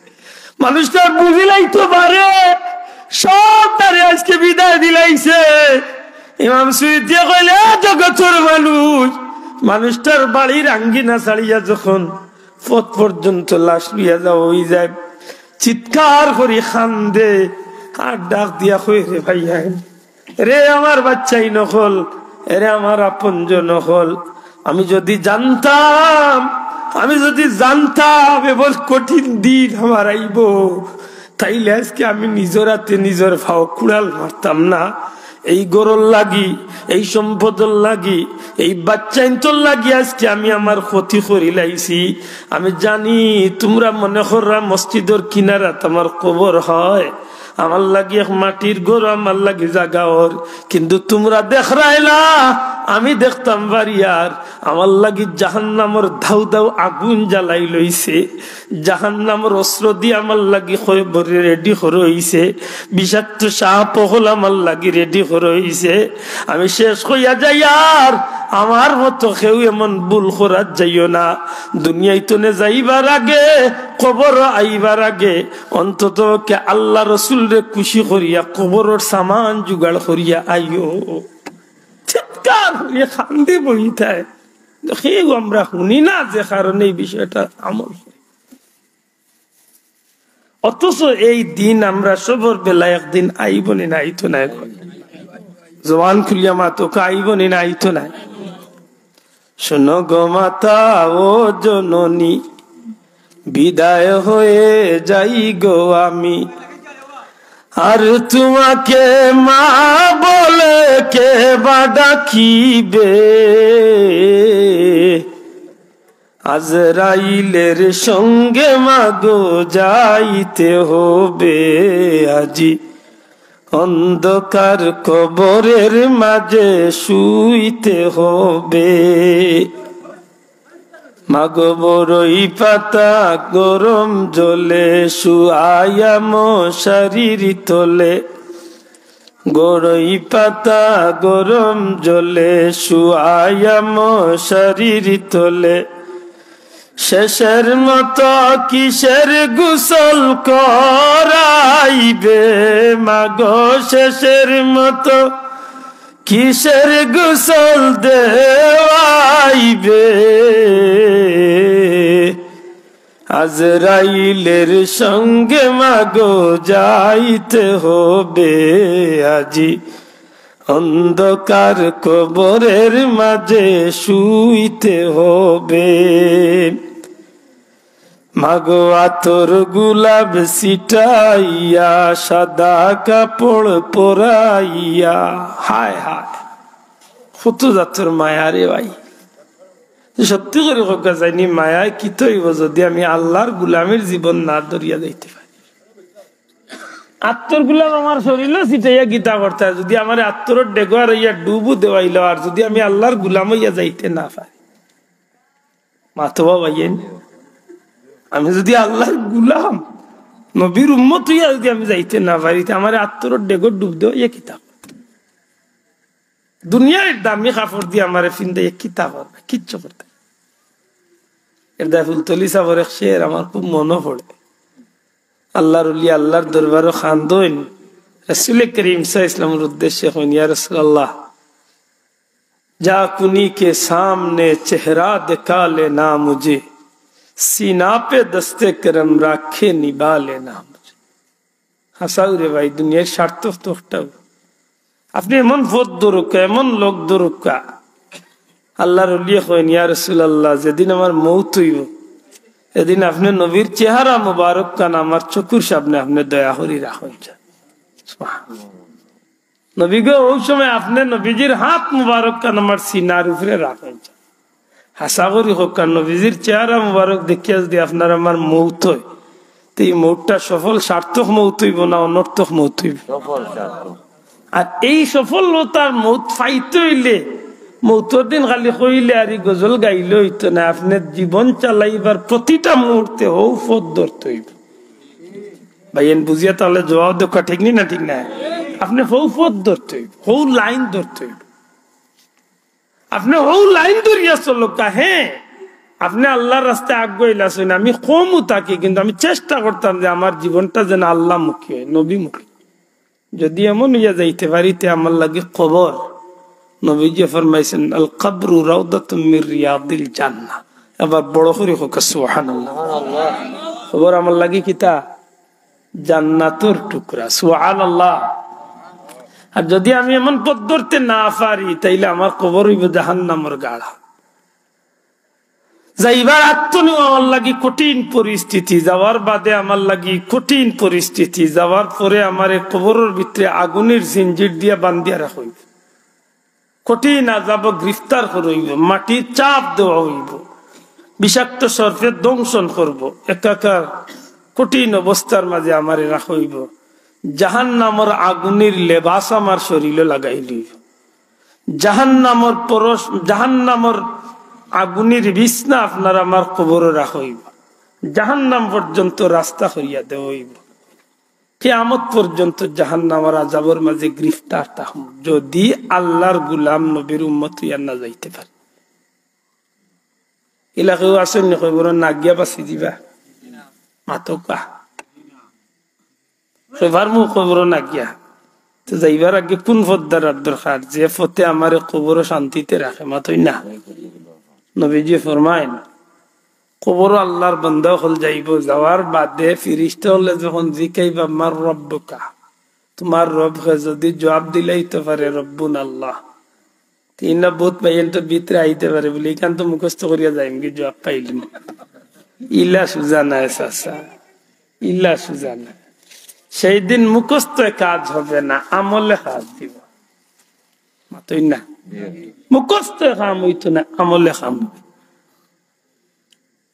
মানুষটা বুঝিলাইতো পারে, সব তারে আজকে বিদায় দিলাইছে। ইমাম সুয়ুতিয়ে কইলে, "এ জগতর মানুষ, মানুষটার বাড়ির আঙ্গিনা ছাড়িয়া যখন পথ পর্যন্ত লাশ লইয়া যাওয়া অই যায়, চিৎকার করি কান্দে আর ডাক দিয়া কয়, রে ভাইয়াইন, রে আমার বাচ্চাইন অকল, এরে আমার আপনজন অকল, আমি যদি জানতাম, আমি যদি জানতাম এমন কঠিন দিন আমার আইবো, তাইলে আজকে আমি নিজর আতে নিজর ফাও কুড়াল মারতাম না। এই ঘরর লাগি, এই সম্পদর লাগি, এই বাচ্চাইন্তর লাগি আজকে আমি আমার ক্ষতি করিলাইছি। আমি জানি তুমরা মনে কররা মসজিদর কিনারাত আমার কবর হয়, আমার লাগি এক মাটির ঘর, আমার লাগি জাগা অর, কিন্তু তুমরা দেখরায় না, আমি দেখতাম পারি আর আমার লাগি জাহান্নামর ধাউ ধাউ আগুন জ্বালাই লইছে, জাহান্নামর অস্ত্র দি আমার লাগি কবরে রেডি করা অইছে, বিষাক্ত সাপ অকল আমার লাগি রেডি করা অইছে। আমি শেষ কইয়া যাইয়ার, আমার মতো কেউ এমন ভুল করাত যাইও না। দুনিয়াইতনে যাইবার আগে, কবর আইবার আগে, অন্তত কে আল্লাহ রসুলরে খুশি করিয়া কবরর সামান জোগাড় করিয়া আইও।" চিৎকার করিয়া কান্দে বইতায়। কেউ আমরা হুনি না, যে কারণে এই বিষয়টা আমল করি। অথচ এই দিন আমরা সবর বেলা একদিন আইবো নি না আইতো নায়? জবান খুলিয়া মাতউক্কা, আইবো নি না আইতো নায়? শোনো গো মাতা ও জননী, বিদায় হয়ে যাই গো আমি। আর তোমাকে মা বলে কে বা ডাকিবে? আজরাইলের সঙ্গে মাগো যাইতে হবে আজি, অন্ধকার কবরের মাঝে শুইতে হবে। মাগো বড়ই পাতা গরম জলে শুয়াইয়া মশারির তলে, গড়ই পাতা গরম জলে শুয়াইয়া মশারির তলে। শেষের মতো কিসের গোসল করাইবে মাগো, শেষের মতো কিসের গোসল দেওয়াইবে? আজরাইলের সঙ্গে মাগো যাইতে হবে আজি, অন্ধকার কবরের মাঝে শুইতে হবে। মাগো আতর গোলাপ ছিটাইয়া, সাদা কাপড় পরাইয়া। হায় হায়, কত জাতর মায়া রে ভাই। সত্যি করি কউক্কা চাইনি, মায়ায় কিতা অইবো যদি আমি আল্লার গুলামির জীবন না ধরিয়া যাইতে পারি? আতর গোলাপ আমার শরীলো ছিটাইয়া কিতা করতায়, যদি আমারে আতরর ডেগো আর ইয়া ডুবু দেওয়াইলো, আর যদি আমি আল্লার গুলাম অইয়া যাইতে না পারি। মাতবা ভাইয়াইন, আমি যদি আল্লার গুলাম, নবীর উম্মত অইয়া যদি আমি যাইতে না পারি, তে আমারে আতরর ডেগো ডুব দেওয়াইয়া কিতা করতায়? দুনিয়ার দামি কাপড় দিয়া আমারে ফিন্দাইয়া কিতা করতায়? কিচ্ছু করতায়। এর দায় ফুলতলি সাবর এক শের আমার খুব মনো পড়ে। আল্লার ওলি আল্লার দরবারো কান্দইন, রাসুলে করিম সাল্লাল্লাহু আলাইহি ওয়াসাল্লামর উদ্দেশ্যে কইন, ইয়া রাসুলাল্লাহ, जा कुनी के सामने चेहरा दिखा लेना मुझे, सीना पे दस्ते करम रखे निभा लेना मुझे। হাছাউ রে ভাই, দুনিয়ার স্বার্থ তো একটাউ। আপনে এমন পথ ধরউক্কা, এমন লোক ধরউক্কা, আল্লার ওলিয়ে কইন, ইয়া রাসুলাল্লাহ, যেদিন আমার মউত অইবো, এদিন আপনে নবীর চেহারা মুবারক খান আমার চকুর সামনে আপনে দয়া করি রাখইন। নবী গো, অউ সময় আপনে নবীজির হাত মুবারক খান আমার সিনার উপরে রাখইন। হাছা করি কউক্কা, নবীজির চেহারা মুবারক দেখিয়া যদি আপনার আমার মউত অয়, তে ই মউতটা সফল সার্থক মউত অইবো না অনর্থক মউত অইবো? সফল সার্থক। আর এই সফলতার মউত পাইতে অইলে মউতর দিন খালি কইলে আর ই গজল গাইলে অইতো না, আপনে জীবন চালাইবার প্রতিটা মুহূর্তে হউ পথ ধরতে অইবো। ভাইয়াইন বুঝিয়া তাইলে জবাব দেউক্কা, ঠিক নি না? ঠিক না? আপনে হউ পথ ধরতে অইবো, হউ লাইন ধরতে অইবো। আপনে হউ লাইন ধরিয়া চলউক্কা। হ্যাঁ, আপনে আল্লার রাস্তায় আগুয়াইলা আছইন, আমি কমউ থাকি, কিন্তু আমি চেষ্টা করতাম যে আমার জীবনটা যেন আল্লামুখী অয়, নবীমুখী। যদি এমন অইয়া যাইতে পারি, তে আমার লাগি কবর, নবীজিয়ে ফরমাইছইন, আল কবরু রাউদাতুম মির রিয়াদিল জান্নাহ। আবার বড় করি কউক্কা সুবহানাল্লাহ। কবর আমার লাগি কিতা? জান্নাতর টুকরা। সুবহানাল্লাহ। আর যদি আমি এমন পথ ধরতে না পারি, তাইলে আমার কবর অইবো জাহান্নামর গাড়া। যাইবার আগ থনেও আমার লাগি কঠিন পরিস্থিতি, যাওয়ার বাদে আমার লাগি কঠিন পরিস্থিতি, যাওয়ার পরে আমারে কবরর ভিতরে আগুনের জিঞ্জির দিয়া বান্ধিয়া রাখা অইবো। কঠিন আযাবো গ্রেফতার করা অইবো, মাটির চাপ দেওয়া অইবো, বিষাক্ত সর্পে দংশন করবো, একাকার কঠিন অবস্থার মাঝে আমারে রাখা অইবো। জাহান্নামর আগুনের লেবাস আমার শরীলো লাগাই লইবো। জাহান্নামর পরশ, জাহান্নামর আগুনের বিছনা আপনার আমার কবরো রাখা অইবো। জাহান্নাম পর্যন্ত রাস্তা করিয়া দেওয়া অইবো। কিয়ামত পর্যন্ত জাহান্নামর আযাবর মাঝে গ্রেফতার থাকমু, যদি আল্লার গোলাম নবীর উম্মত অইয়া না যাইতে পারি। ইলা কেউ আছইন নি কবরো না গিয়া বাঁচি যিবা? মাতউক্কা। কইবার মু কবরো না গিয়া। তে যাইবার আগে কুন পথ ধরার দরকার? যে পথে আমারে কবরো শান্তিতে রাখে, মাতইন না? নবীজিয়ে ফরমাইন, কবরো আল্লাহর বান্দা অকল যাইবো, যাওয়ার বাদে ফিরিস্তা অকলে যখন জিকাইবা, "মান রব্বুকা?" তোমার রব কে? যদি জবাব দিলাইতো পারে, "রব্বুনা আল্লাহ", তে ইনা বউত ভাইয়াইন্তে ভিতরে আইতে পারে বুলে, ইখান তো মুখস্থ করিয়া যাইমুগি, জবাব পাইলিমু। ইলা সুজা নায় চাচা, ইলা সুজা নায়। সেই দিন মুখস্থয় কাজ হবে না, আমলে কাজ দিবো। মাতইন না? মুখস্থয় কাম অইতো না, আমলে কাম অইবো।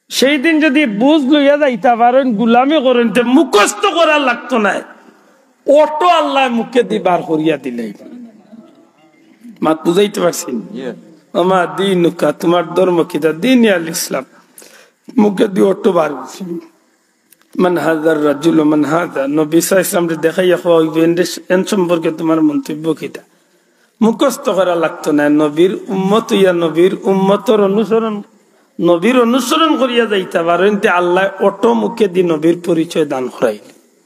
সেই দিন যদি বুঝ লইয়া যাইতা পারইন, গুলামি করইন, তে মুখস্থ করা লাগতো নায়, অটো আল্লায় মুখেদি বার করিয়া দিলাইবা। মাত বুঝাইতে পারছি? ওমা দীনুকা, তোমার ধর্ম কিতা? দীনি আল ইসলাম। মুখেদি অটো বার অইছে। মান হাযার রাজুল, মান হাযা। নবী সাল্লাল্লাহু আলাইহি ওয়াসাল্লামরে দেখাইয়া কওয়া অইবো, এন সম্পর্কে তোমার মন্তব্য কিতা? মুখস্থ করা লাগতো নায়। নবীর উম্মত অইয়া, নবীর উম্মতর অনুসরণ, নবীর অনুসরণ করিয়া যাইতা পারইন, তে আল্লায় অটো মুখেদি নবীর পরিচয় দান করাইল।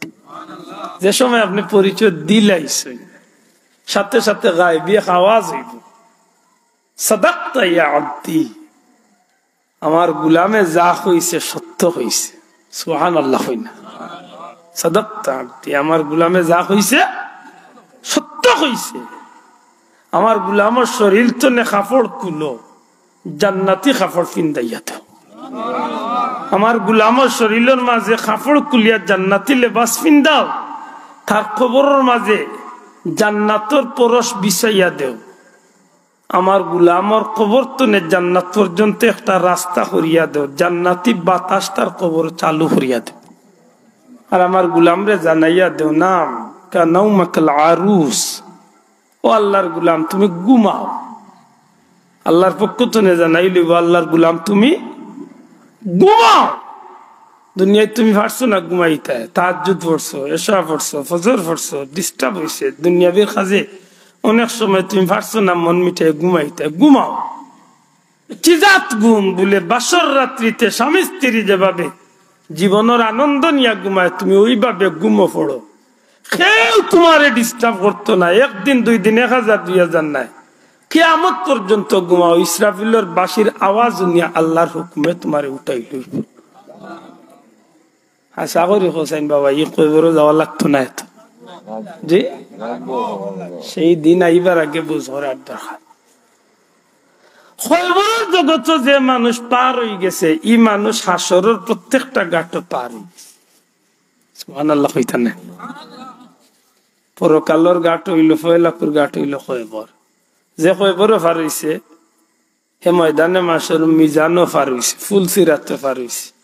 যে সময় আপনে পরিচয় দিলাইছইন, সাথে সাথে গায়বী এক আওয়াজ অইবো, "সাদাক্তা ইয়া আব্দি।" আমার গুলামে যা কইছে সত্য কইছে। সুবহানাল্লাহ কইন না? সাদাক্তা আব্দি, আমার গুলামে যা কইছে সত্য কইছে। আমার গুলামর শরীর তনে কাপড় খুলো, জান্নাতি কাপড় ফিন্দাইয়া দেও। আমার গুলামর শরীরর মাঝে কাপড় খুলিয়া জান্নাতি লেবাস ফিন্দাও, তার কবরর মাঝে জান্নাতর পরশ বিছাইয়া দেও। আমার গুলামর কবর তনে জান্নাত পর্যন্ত একটা রাস্তা করিয়া দেও, জান্নাতি বাতাস তার কবর চালু করিয়া দেও। আর আমার গুলামরে জানাইয়া দেও, নাম কা নাউমাকাল আরুস, ও আল্লাহর গুলাম, তুমি ঘুমাও। আল্লাহর পক্ষ তনে জানাইল অইবো, আল্লাহর গুলাম, তুমি ঘুমাও। দুনিয়াত তুমি পারছো না ঘুমাইতায়, তাহাজ্জুদ পড়ছো, এশা পড়ছো, ফজর পড়ছো, disturb অইছে, দুনিয়াবীর কাজে অনেক সময় তুমি পারছো না মন মিটাই ঘুমাইতায়, ঘুমাও। কি জাত ঘুম বুলে, বাসর রাত্রিতে স্বামী স্ত্রী যেভাবে জীবনর আনন্দ নিয়া ঘুমায়, তুমি ওইভাবে ঘুমো পড়ো, কেউ তোমারে disturb করতো না। একদিন, দুই দিন, এক হাজার, দুই হাজার নায়, কিয়ামত পর্যন্ত ঘুমাও। ইসরাফিলর বাঁশির আওয়াজ হুনিয়া আল্লাহর হুকুমে তোমারে উঠাইল অইবো। আশা করি হোসেন বাবা, ই কবরো যাওয়া লাগতো নায় তো। জি, সেই দিন আইবার আগে বুঝ করার দরকার। কবরর জগতো যে মানুষ পার অইগেছে, ই মানুষ হাশরর প্রত্যেকটা ঘাটো পার অইগেছে। সুবহানাল্লাহ কইতা না? পরকালর ঘাট অইলো, ফয়লাকুর ঘাট অইলো কবর। যে কবরো পার অইছে, হে ময়দানে মাশর মিজানো পার অইছে, ফুলসিরাতো পার অইছে।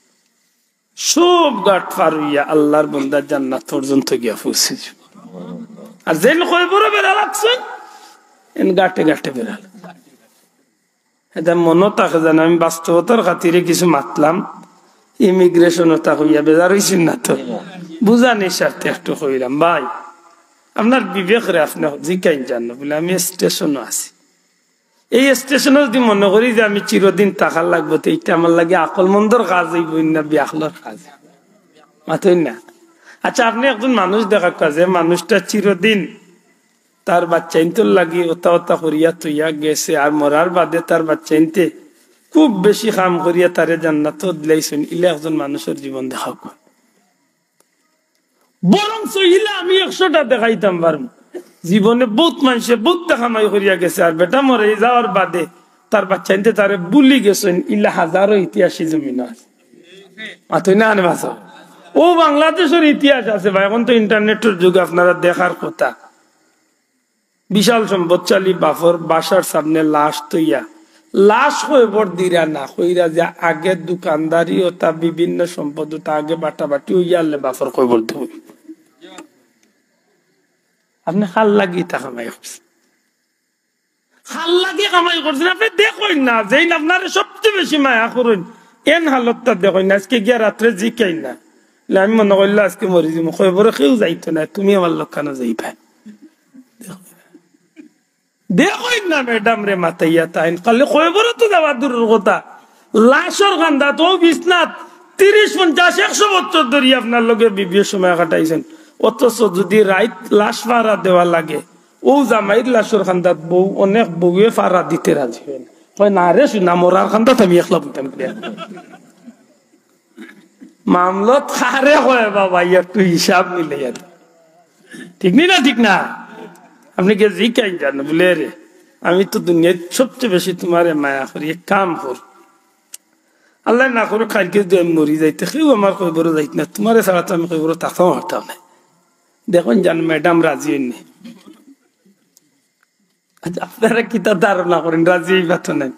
সব ঘাট পার অইয়া আল্লাহর বন্দা জান্নাত পর্যন্ত গিয়া পৌঁছে যাইবো। আর যেন কবরো বেড়া লাগছে, এন ঘাটে ঘাটে বেড়া লাগছে। এটা মনো থাকে যেন আমি বাস্তবতার খাতিরে কিছু মাতলাম, ইমিগ্রেশনও তা কইয়া বেজার অইছেন না তো, বুঝানির স্বার্থে একটু কইলাম। ভাই, আপনার বিবেকরে আপনে জিকাইন জানো বুলে, আমি স্টেশনও আছি। এই স্টেশনও যদি মনো করি যে আমি চিরদিন থাকার লাগবো, তো এইটা আমার লাগি আকলমন্দর কাজ অইবো না বেআকলর কাজ? মাতইন না। আচ্ছা, আপনে একজন মানুষ দেখা যে মানুষটা চিরদিন তার বাচ্চাইন্তর লাগি ওতা ওতা করিয়া থইয়া গেছে, আর মরার বাদে তার বাচ্চাইন্তে খুব বেশি কাম করিয়া তারে জান্নাতো দিলাইছইন, ইলা একজন মানুষর জীবন দেখাউক্কা। বরঞ্চ ইলা আমি একশোটা দেখাইতাম পারমু। জীবনে বউত মানষে বউততা কামাই করিয়া গেছে, আর বেটা মরি যাওয়ার বাদে তার বাচ্চাইন্তে তারে ভুলি গেছইন, ইলা হাজারো ইতিহাসি জমিনো আছে। মাতইন না কেনে বা? অউ বাংলাদেশর ইতিহাস আছে ভাই, এখন তো ইন্টারনেটর যুগ, আপনারা দেখার কথা। বিশাল সম্পদশালী বাফর বাসার সামনে লাশ থইয়া, লাশ কয়বর দিরা না, কইরা যে আগে দোকানদারি ওতা বিভিন্ন সম্পদ ওতা আগে বাটাবাটি অইয়া আরলে বাফর কয়বর দিবো। আপনে কার লাগি ইতা কামাই করছইন? কার লাগি কামাই করছইন? আপনে দেখইন না, যেইন আপনারে সবচে বেশি মায়া করইন, এন হালতটা দেখইন না। আইজকে গিয়া রাত্রে জিকাইন না, "লে আমি মনো করলে আইজকে মরি যিমু, কয়বরো কেউ যাইতো নায়, তুমি আমার লগে কেনে যাইবায়?" দেখইন না ম্যাডামরে মাতাইয়া তাইন, খালি কয়বরো তো যাওয়া দূরর কথা, লাশর কান্দাত, অউ বিছনাত তিরিশ, পঞ্চাশ, একশো বছর ধরি আপনার লগে বিবিয়ে সময় কাটাইছইন, অথচ যদি রাইত লাশ পাহারা দেওয়া লাগে, অউ জামাইর লাশর কান্দাত বউ, অনেক বউয়ে পাহারা দিতে রাজি অয় না। কয়, "না রে সোনা, মরার কান্দাত আমি একলা বইতাম কিলা?" মামলত কারে কয় বাবা, একটু হিসাব মিলে আর। ঠিক নি না? ঠিক না? আপনে গিয়া জিকাইন যান, বুলে, "রে, আমি তো দুনিয়াত সবচে বেশি তুমারে মায়া করি, এক কাম কর, আল্লায় না করউক কাইলকে যুদি আমি মরি যাই, তে কেউ আমার কবরো যাইত না, তুমারে ছাড়া তো আমি কবরো থাকতাম পারতাম না।" দেখইন যান, ম্যাডাম রাজি অইন নি। আচ্ছা, আপনারা কিতা ধারণা করইন, রাজি অইবা তো নায়?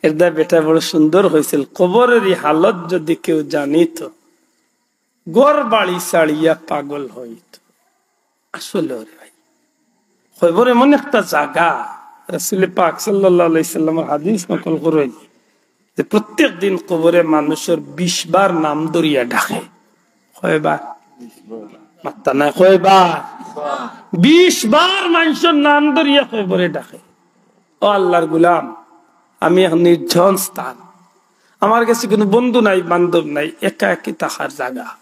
এরদায় বেটায় বড় সুন্দর কইছিল, কবরের ই হালত যুদি কেউ জানিত, ঘর বাড়ি ছাড়িয়া পাগল অইত। আসলে রে ভাই, কবর এমন একটা জাগা, রাসূলে পাক সাল্লাল্লাহু আলাইহি ওয়াসাল্লামর হাদিস নকল করইন যে প্রত্যেক দিন কবরে মানুষর বিশ বার নাম ধরিয়া ডাকে। কয়বার? মাত্তা নাই, কয়বার? বিশ বার মানুষর নাম ধরিয়া কবরে ডাকে। ও আল্লাহর গোলাম, আমি এক নির্জন স্থান, আমার গেছে কুনু বন্ধু নাই, বান্ধব নাই, একা একই থাকার জাগা।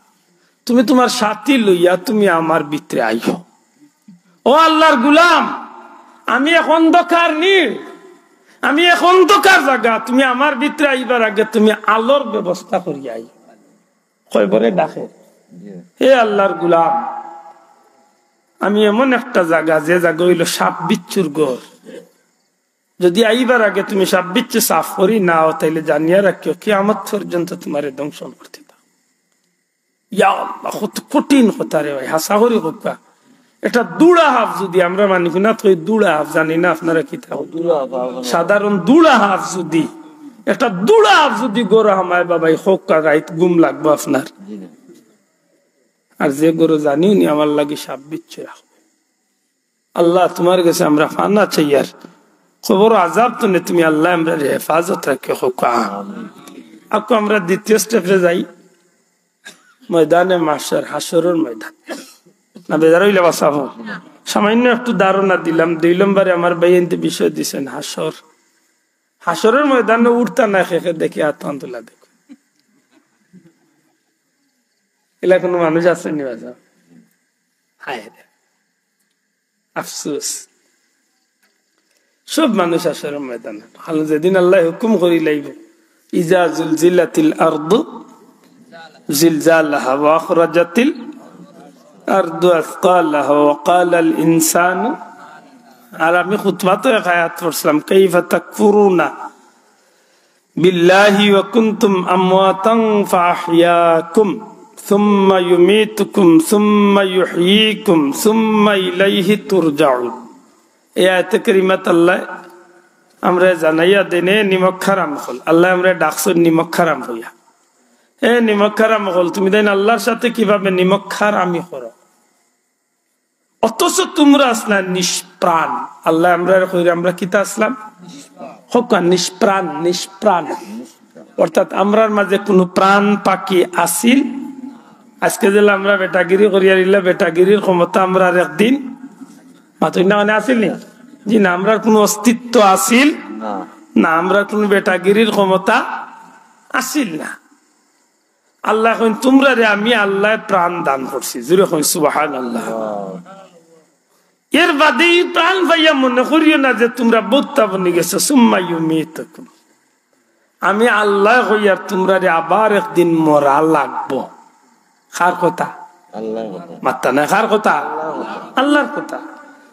তুমি তুমার সাথী লইয়া তুমি আমার ভিতরে আইও। ও আল্লাহর গোলাম, আমি এক অন্ধকার নি, আমি এক অন্ধকার জাগা, তুমি আমার ভিতরে আইবার আগে তুমি আলোর ব্যবস্থা করিয়া আইও। কবরে ডাকে, হে আল্লাহর গোলাম, আমি এমন একটা জাগা, যে জাগা অইলো সাপ বিচ্ছুর ঘর। যুদি আইবার আগে তুমি সাপ বিচ্ছু সাফ করি না অও, তাইলে জানিয়া রাখিও, কিয়ামত পর্যন্ত তুমারে ধ্বংস করতে থাকবো। ইয়া আল্লাহ, কত কঠিন কথা রে ভাই, হাছা করি কউক্কা। একটা দুড়া হাফ যুদি, আমরা মানিকুনাত কই দুড়া হাফ, জানি না আপনারা কিতা কইন। দুড়া হাফ, হাফ। সাধারণ দুড়া হাফ যুদি, একটা দুড়া হাফ যুদি ঘরো হামায় বাবাই, কউক্কা রাইত ঘুম লাগবো আপনার? জি না। আর যে ঘরো জানিও নি আমার লাগি সাপ বিচ্ছু রাখবো। আল্লাহ, তুমার গেছে আমরা পানা চাইয়ার, কবর আযাব তনে তুমি আল্লাহ আমরারে হেফাজত রাখিও, কউক্কা। আকু আমরা দ্বিতীয় স্টেপে যাই, ময়দানে মাহশর, হাশরর ময়দান। না, বেজার অইলে বাঁচাবো। সামান্য একটু ধারণা দিলাম, দুই নম্বরে আমার ভাইয়াইন্তে বিষয় দিছইন হাশর। হাশরর ময়দানো উঠতা না, কে কে দেখি আত তুলা দেখো। ইলা কুনু মানুষ আছে নি বাঁচাবো? হায় রে, আফসোস। সব মানুষ হাশরর ময়দানো। কারণ যেদিন আল্লায় হুকুম করিলাইবো, ইজা জুলজিলাতিল আরদু জিলজালাহা ওয়া আখরাজাতিল আরদু আসকালাহা ওয়া ক্বালাল ইনসানু। আর আমি খুতবাত এক আয়াত পড়ছিলাম, কাইফা তাকফুরুনা বিল্লাহি ওয়া কুনতুম আমওয়াতান ফাআহইয়াকুম সুম্মা ইউমীতুকুম সুম্মা ইউহয়ীকুম সুম্মা ইলাইহি তুরজাউন। এই আয়াতে কারিমাত আল্লায় আমরারে জানাইয়া দেইন, এ নিমক হারাম অকল। আল্লায় আমরারে ডাকছইন নিমক হারাম অইয়া। এ নিমক হারাম অকল, তুমি তাইন আল্লাহর সাথে কিভাবে নিমক হারামি করো? অথচ তুমরা আছলায় নিষ্প্রাণ। আল্লায় আমরারে কইরা আমরা কিতা আছলাম? কউক্কা, নিষ্প্রাণ, নিষ্প্রাণ। অর্থাৎ আমরার মাঝে কুনু প্রাণ পাখি আছিল? আজকে যেলা আমরা বেটাগিরি করিয়ার, ইলা বেটাগিরির ক্ষমতা আমরার একদিন মাতইন না মানে আছিল নি? জি না, আমরার কুনু অস্তিত্ব আছিল না। না, আমরার কুনু বেটাগিরির ক্ষমতা আছিল না। আল্লায় কইন, তুমরারে আমি আল্লায় প্রাণ দান করছি। জুরে কইন সুবহানাল্লাহ। এর বাদে ই প্রাণ পাইয়া মনে করিও না যে তুমরা বউত্তা বনি গেছো। সুম্মা ইউমীতুকুম, আমি আল্লায় কইয়ার তুমরারে আবার একদিন মরা লাগবো। কার কথা? আল্লাহর কথা। মাত্তা নাই, কার কথা? আল্লাহর কথা।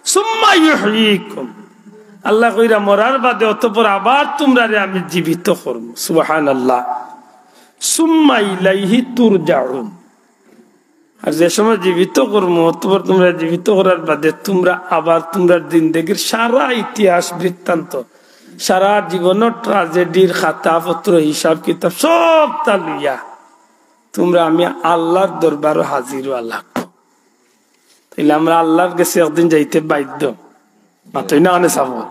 সুম্মা ইউহয়ীকুম, আল্লায় কইরা মরার বাদে অতঃপর আবার তুমরারে আমি জীবিত করমু। সুবহানাল্লাহ। সুম্মা ইলাইহি তুরজাউন। আর যে সময় জীবিত করমু, অতঃপর তুমরারে জীবিত করার বাদে তুমরা আবার তুমরার জিন্দেগির সারা ইতিহাস বৃত্তান্ত, সারা জীবনর ট্র্যাজেডির খাতাপত্র, হিসাব কিতাব সবতা লইয়া তুমরা আমি আল্লাহর দরবারো হাজির অওয়া লাগবো। তাইলে আমরা আল্লাহর গেছে একদিন যাইতে বাধ্য। মাতইন না মানে চাবো।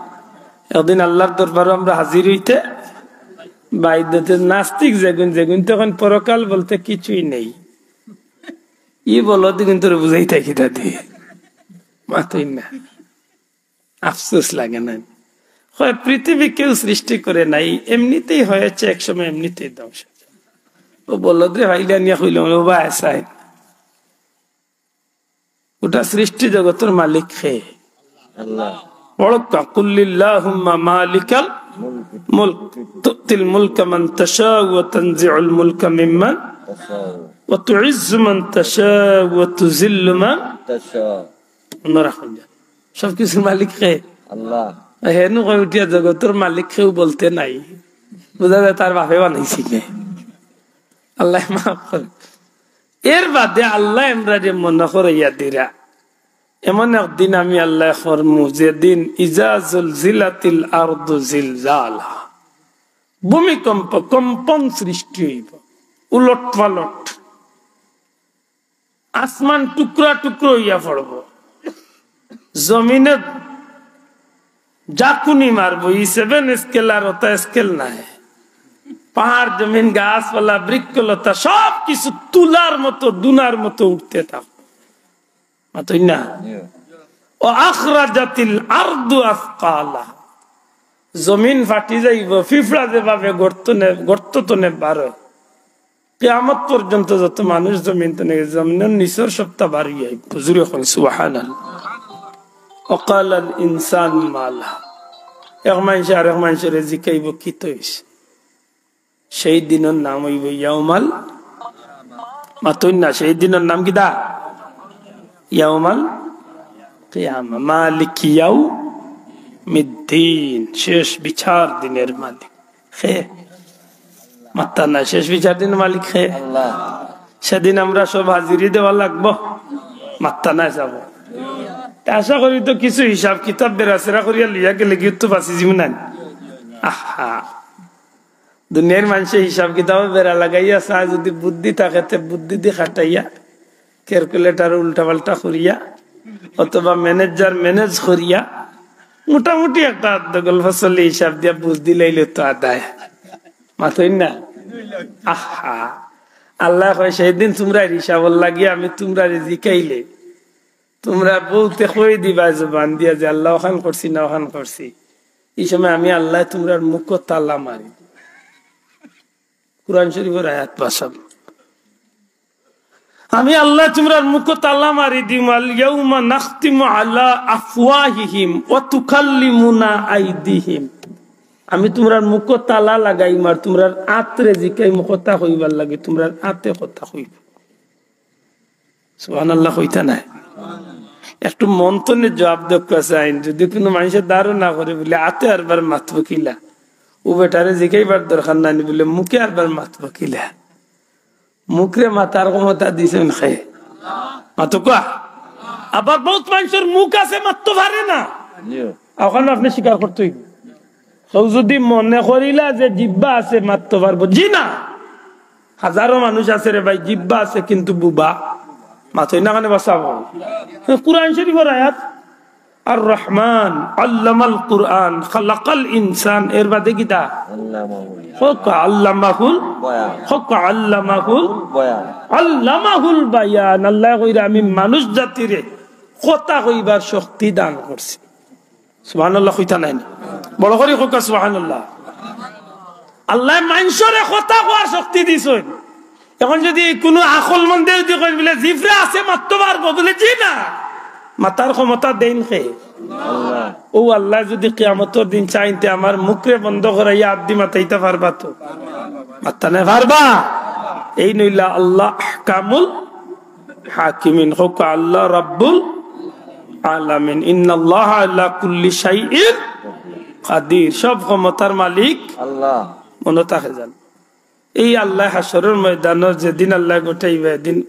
একদিন আল্লাহর দরবারো আমরা হাজির অইতে বাধ্য। তে নাস্তিক যেগুন, যেগুন তখন পরকাল বলতে কিছুই নেই। ই বলদ ইগুনতরে বুঝাইতা কিতা দি? মাতইন না। আফসোস লাগে না? কয়, পৃথিবী কেউ সৃষ্টি করে নাই, এমনিতেই হয়েছে, এক সময় এমনিতেই ধ্বংস। ও বলদ রে, ভাইলা নিয়া কইলাম, ও ভাই, চাই। ওটা সৃষ্টি জগতর মালিক কে? আল্লাহ। পড়ক্কা, "কুল্লিল্লাহুম্মা মালিকাল মুলক, তুতিল মুলকা মান তাশা ওয়া তানজিউল মুলকা মিম্মান ওয়া তুইজ্জু মান তাশা ওয়া তুজিল্লু মান তাশা।" অন্যরা কইন, সব কিছুর মালিক কে? আল্লাহ। হেনু কই উঠিয়া, "জগতর মালিক কেউ বলতে নাই।" বুঝা যায় তার বাপে বানাইছে নে। আল্লাহ মাফ করে। এর বাদে আল্লাহ এমরারে মনে করাইয়া দিরা, এমন একদিন আমি আল্লাহ করমু, যেদিন ইজা জুলজিলাতিল আরদু জিলজালাহা, ভূমিকম্প, কম্পন সৃষ্টি হইব, উলট পালট, আসমান টুকরা টুকরা হইয়া পড়ব, জমিনে জাকুনি মারবো। ই সেভেন স্কেল আর ওটা স্কেল নাই, পাহাড়, জমিন, গাছপালা, বৃক্ষলতা সব কিছু তুলার মতো, দুনার মতো উঠতে থাকবো। মাতই না? ও আখরাজাতিল আরদু আসকালা, জমিন ফাটি যাইব, ফিফড়া যেভাবে গর্ত নে-, গর্ত তো নে বারো। কিয়ামত পর্যন্ত যত মানুষ জমিন তো নে, জমিনের নিচর সবটা বারো আইব। হুজুরে কই সুবহানাল্লাহ। ওয়াকালাল ইনসান মালা, এক মানুষ আর এক মানুষের জিকাইব, "কি তো হইছে?" সেই দিনের নাম হইব ইয়াউমাল, মাতই না, সেই দিনের নাম কিতা? ইয়াউমাল কিয়ামা, মালিক ইয়াউমিদ্দিন, শেষ বিচার দিনের মালিক। কে? মাত্তা না, শেষ বিচার দিনের মালিক কে? আল্লাহ। সেদিন আমরা সব হাজিরি দেওয়া লাগবো, মাত্তা না যাব। তে আশা করি তো কিছু হিসাব কিতাব বেরাসেরা করিয়া লইয়া গেলে কি তো বাঁচি জীবন নাই। আহা, দুনিয়ার মানুষে হিসাব কিতাব বেরা লাগাইয়া চায়, যদি বুদ্ধি থাকে তে বুদ্ধি দি খাটাইয়া, ক্যালকুলেটার উল্টাপাল্টা করিয়া অথবা ম্যানেজার ম্যানেজ করিয়া মোটামুটি একটা আধ গল্প চলে হিসাব দিয়া বুঝ দিলাইলে তো আদায়। মাতই না? আহা, আল্লাহ কয়, "সেই দিন তোমরা হিসাবর লাগিয়া আমি তোমরা জিকাইলে, তোমরা বলতে কই দিবা জবান দিয়া যে, 'আল্লাহ, ওখান করছি না ওখান করছি।' এই সময় আমি আল্লাহ তোমরার মুখো তালা মারি।" কোরআন শরীফের আয়াত ভাষা, "আমি আল্লাহ তোমরার মুখো তালা মারি দিম, আল ইয়াউমা নাখতিমু আলা আফওয়াহিহিম ওয়া তুকাল্লিমুনা আইদিহিম।" আমি তোমরার মুখো তালা লাগাইম আর তোমরার আতরে জিকাইম কথা কইবার লাগি, তোমরার আতে কথা কইব। সুবহানাল্লাহ কইতা নাই? একটু মন তনে জবাব দেওয়া চাইন, যদি কোনো মানুষের ধারণা করে বলে, "আতে আরবার মাতবো কিলা?" ও বেটারে জিকাইবার দরকার নাই, বলে, "মুখে আরবার মাতবো কিলা?" মুখরে মাতার ক্ষমতা দিছেন কে? মাতো কওয়া। আবার বহুত মানুষের মুখ আছে, মাততো পারে না। ওখানে আপনি স্বীকার করতে হইব। কেউ যদি মনে করিলা যে জিব্বা আছে, মাততো পারবো, জি না। হাজারো মানুষ আছে রে ভাই, জিব্বা আছে কিন্তু বুবা। মাতই না কেনে বাঁচাবো। কোরআন শরীফের আয়াত, "আর রহমান আল্লামাল কুরআন খালাকাল ইনসান", এর বাদে কিতা? আল্লামাহুল বয়ান। আল্লামাহুল বয়ান। আল্লামাহুল বায়ান। আল্লাহ কইরা, "আমি মানুষ জাতিরে কথা কইবার শক্তি দান করছি।" সুবহানাল্লাহ কইতা নাইনি? বড় করি কউক্কা সুবহানাল্লাহ। আল্লাহ মানুষরে কথা কওয়ার শক্তি দিছইন। এখন যদি কোনো আকলমন্দে যদি কইন বলে, "জিফরা আছে, মাততো পারবো", বলে, "জি না।" মাতার ক্ষমতা দেইন কে? আল্লাহ। ও আল্লাহ যদি কিয়ামতর দিন চাইন তে আমার মুখরে বন্ধ করাইয়া আদি মাতাইতা পারবা তো? মাততা নায় পারবা? এই নইলা আল্লাহ আহকামুল হাকিমিন, কউক্কা আল্লাহ রাব্বুল আলামিন। ইন্নাল্লাহা আলা কুল্লি শাইইন কাদির, সব ক্ষমতার মালিক আল্লাহ। মনো থাকে যেন। এই আল্লাহ হাশরর ময়দানর যেদিন আল্লাহ গোটাইবা, এদিন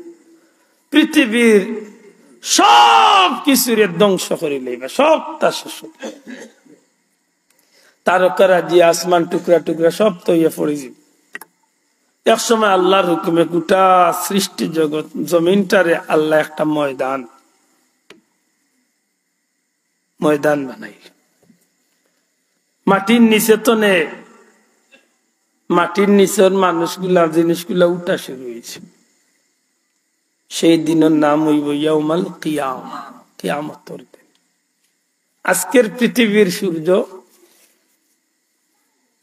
পৃথিবীর সব কিছুরে ধ্বংস করি লইবা, সবটা শেষ। তারকারাজি, আসমান টুকরা টুকরা, সব তো ইয়ে পড়ি যাইব। এক সময় আল্লাহর হুকুমে গোটা সৃষ্টি জগৎ, জমিনটারে আল্লাহ একটা ময়দান, ময়দান বানাইল। মাটির নিচে তনে, মাটির নিচর মানুষগুলা, জিনিসগুলা উঠা শুরু হয়েছে। সেই দিনের নাম হইব ইয়াউমাল কিয়ামা, কিয়ামতর দিন। আজকের পৃথিবীর সূর্য,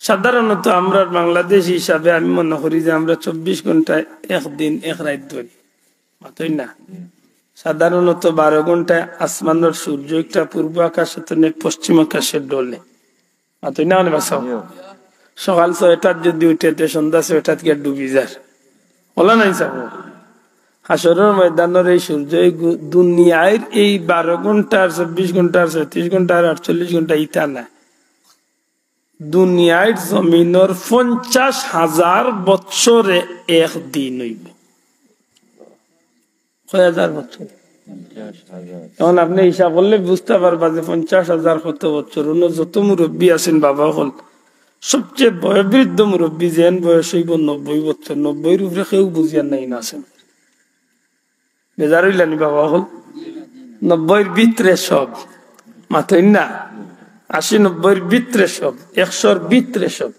সাধারণত আমরা বাংলাদেশ হিসাবে আমি মনে করি যে আমরা চব্বিশ ঘন্টায় একদিন এক রাত ধরি, মাতই না? সাধারণত বারো ঘন্টায় আসমানর সূর্য একটা পূর্ব আকাশে তো নে পশ্চিম আকাশে ডলে। আর তুই না মানে বাসাও। সকাল ছয়টার যদি উঠে, তে সন্ধ্যা ছয়টা থেকে ডুবি যার। ওলা নাই সাব? হাশরর ময়দানর এই সূর্য, এই গু-, দুনিয়ার এই বারো ঘন্টা আর চব্বিশ ঘন্টা আর ছয়ত্রিশ ঘন্টা আর আটচল্লিশ ঘন্টা ইতা না। দুনিয়ার জমিনর পঞ্চাশ হাজার বছরে এক দিন অইব। কয় হাজার বছর? এখন আপনে হিসাব করলে বুঝতা পারবা যে পঞ্চাশ হাজার কত বছর। অনো যত মুরব্বি আছেন বাবা অকল, সবচেয়ে বয়োবৃদ্ধ মুরব্বি যেন বয়স অইব নব্বই বছর, নব্বইর উপরে কেউ বুঝিয়ার নাই না আছেন। বেজার অইলানি বাবা অকল? নব্বইর ভিতরে সব। মাতইন না? আশি নব্বইর ভিতরে সব, একশোর ভিতরে সব।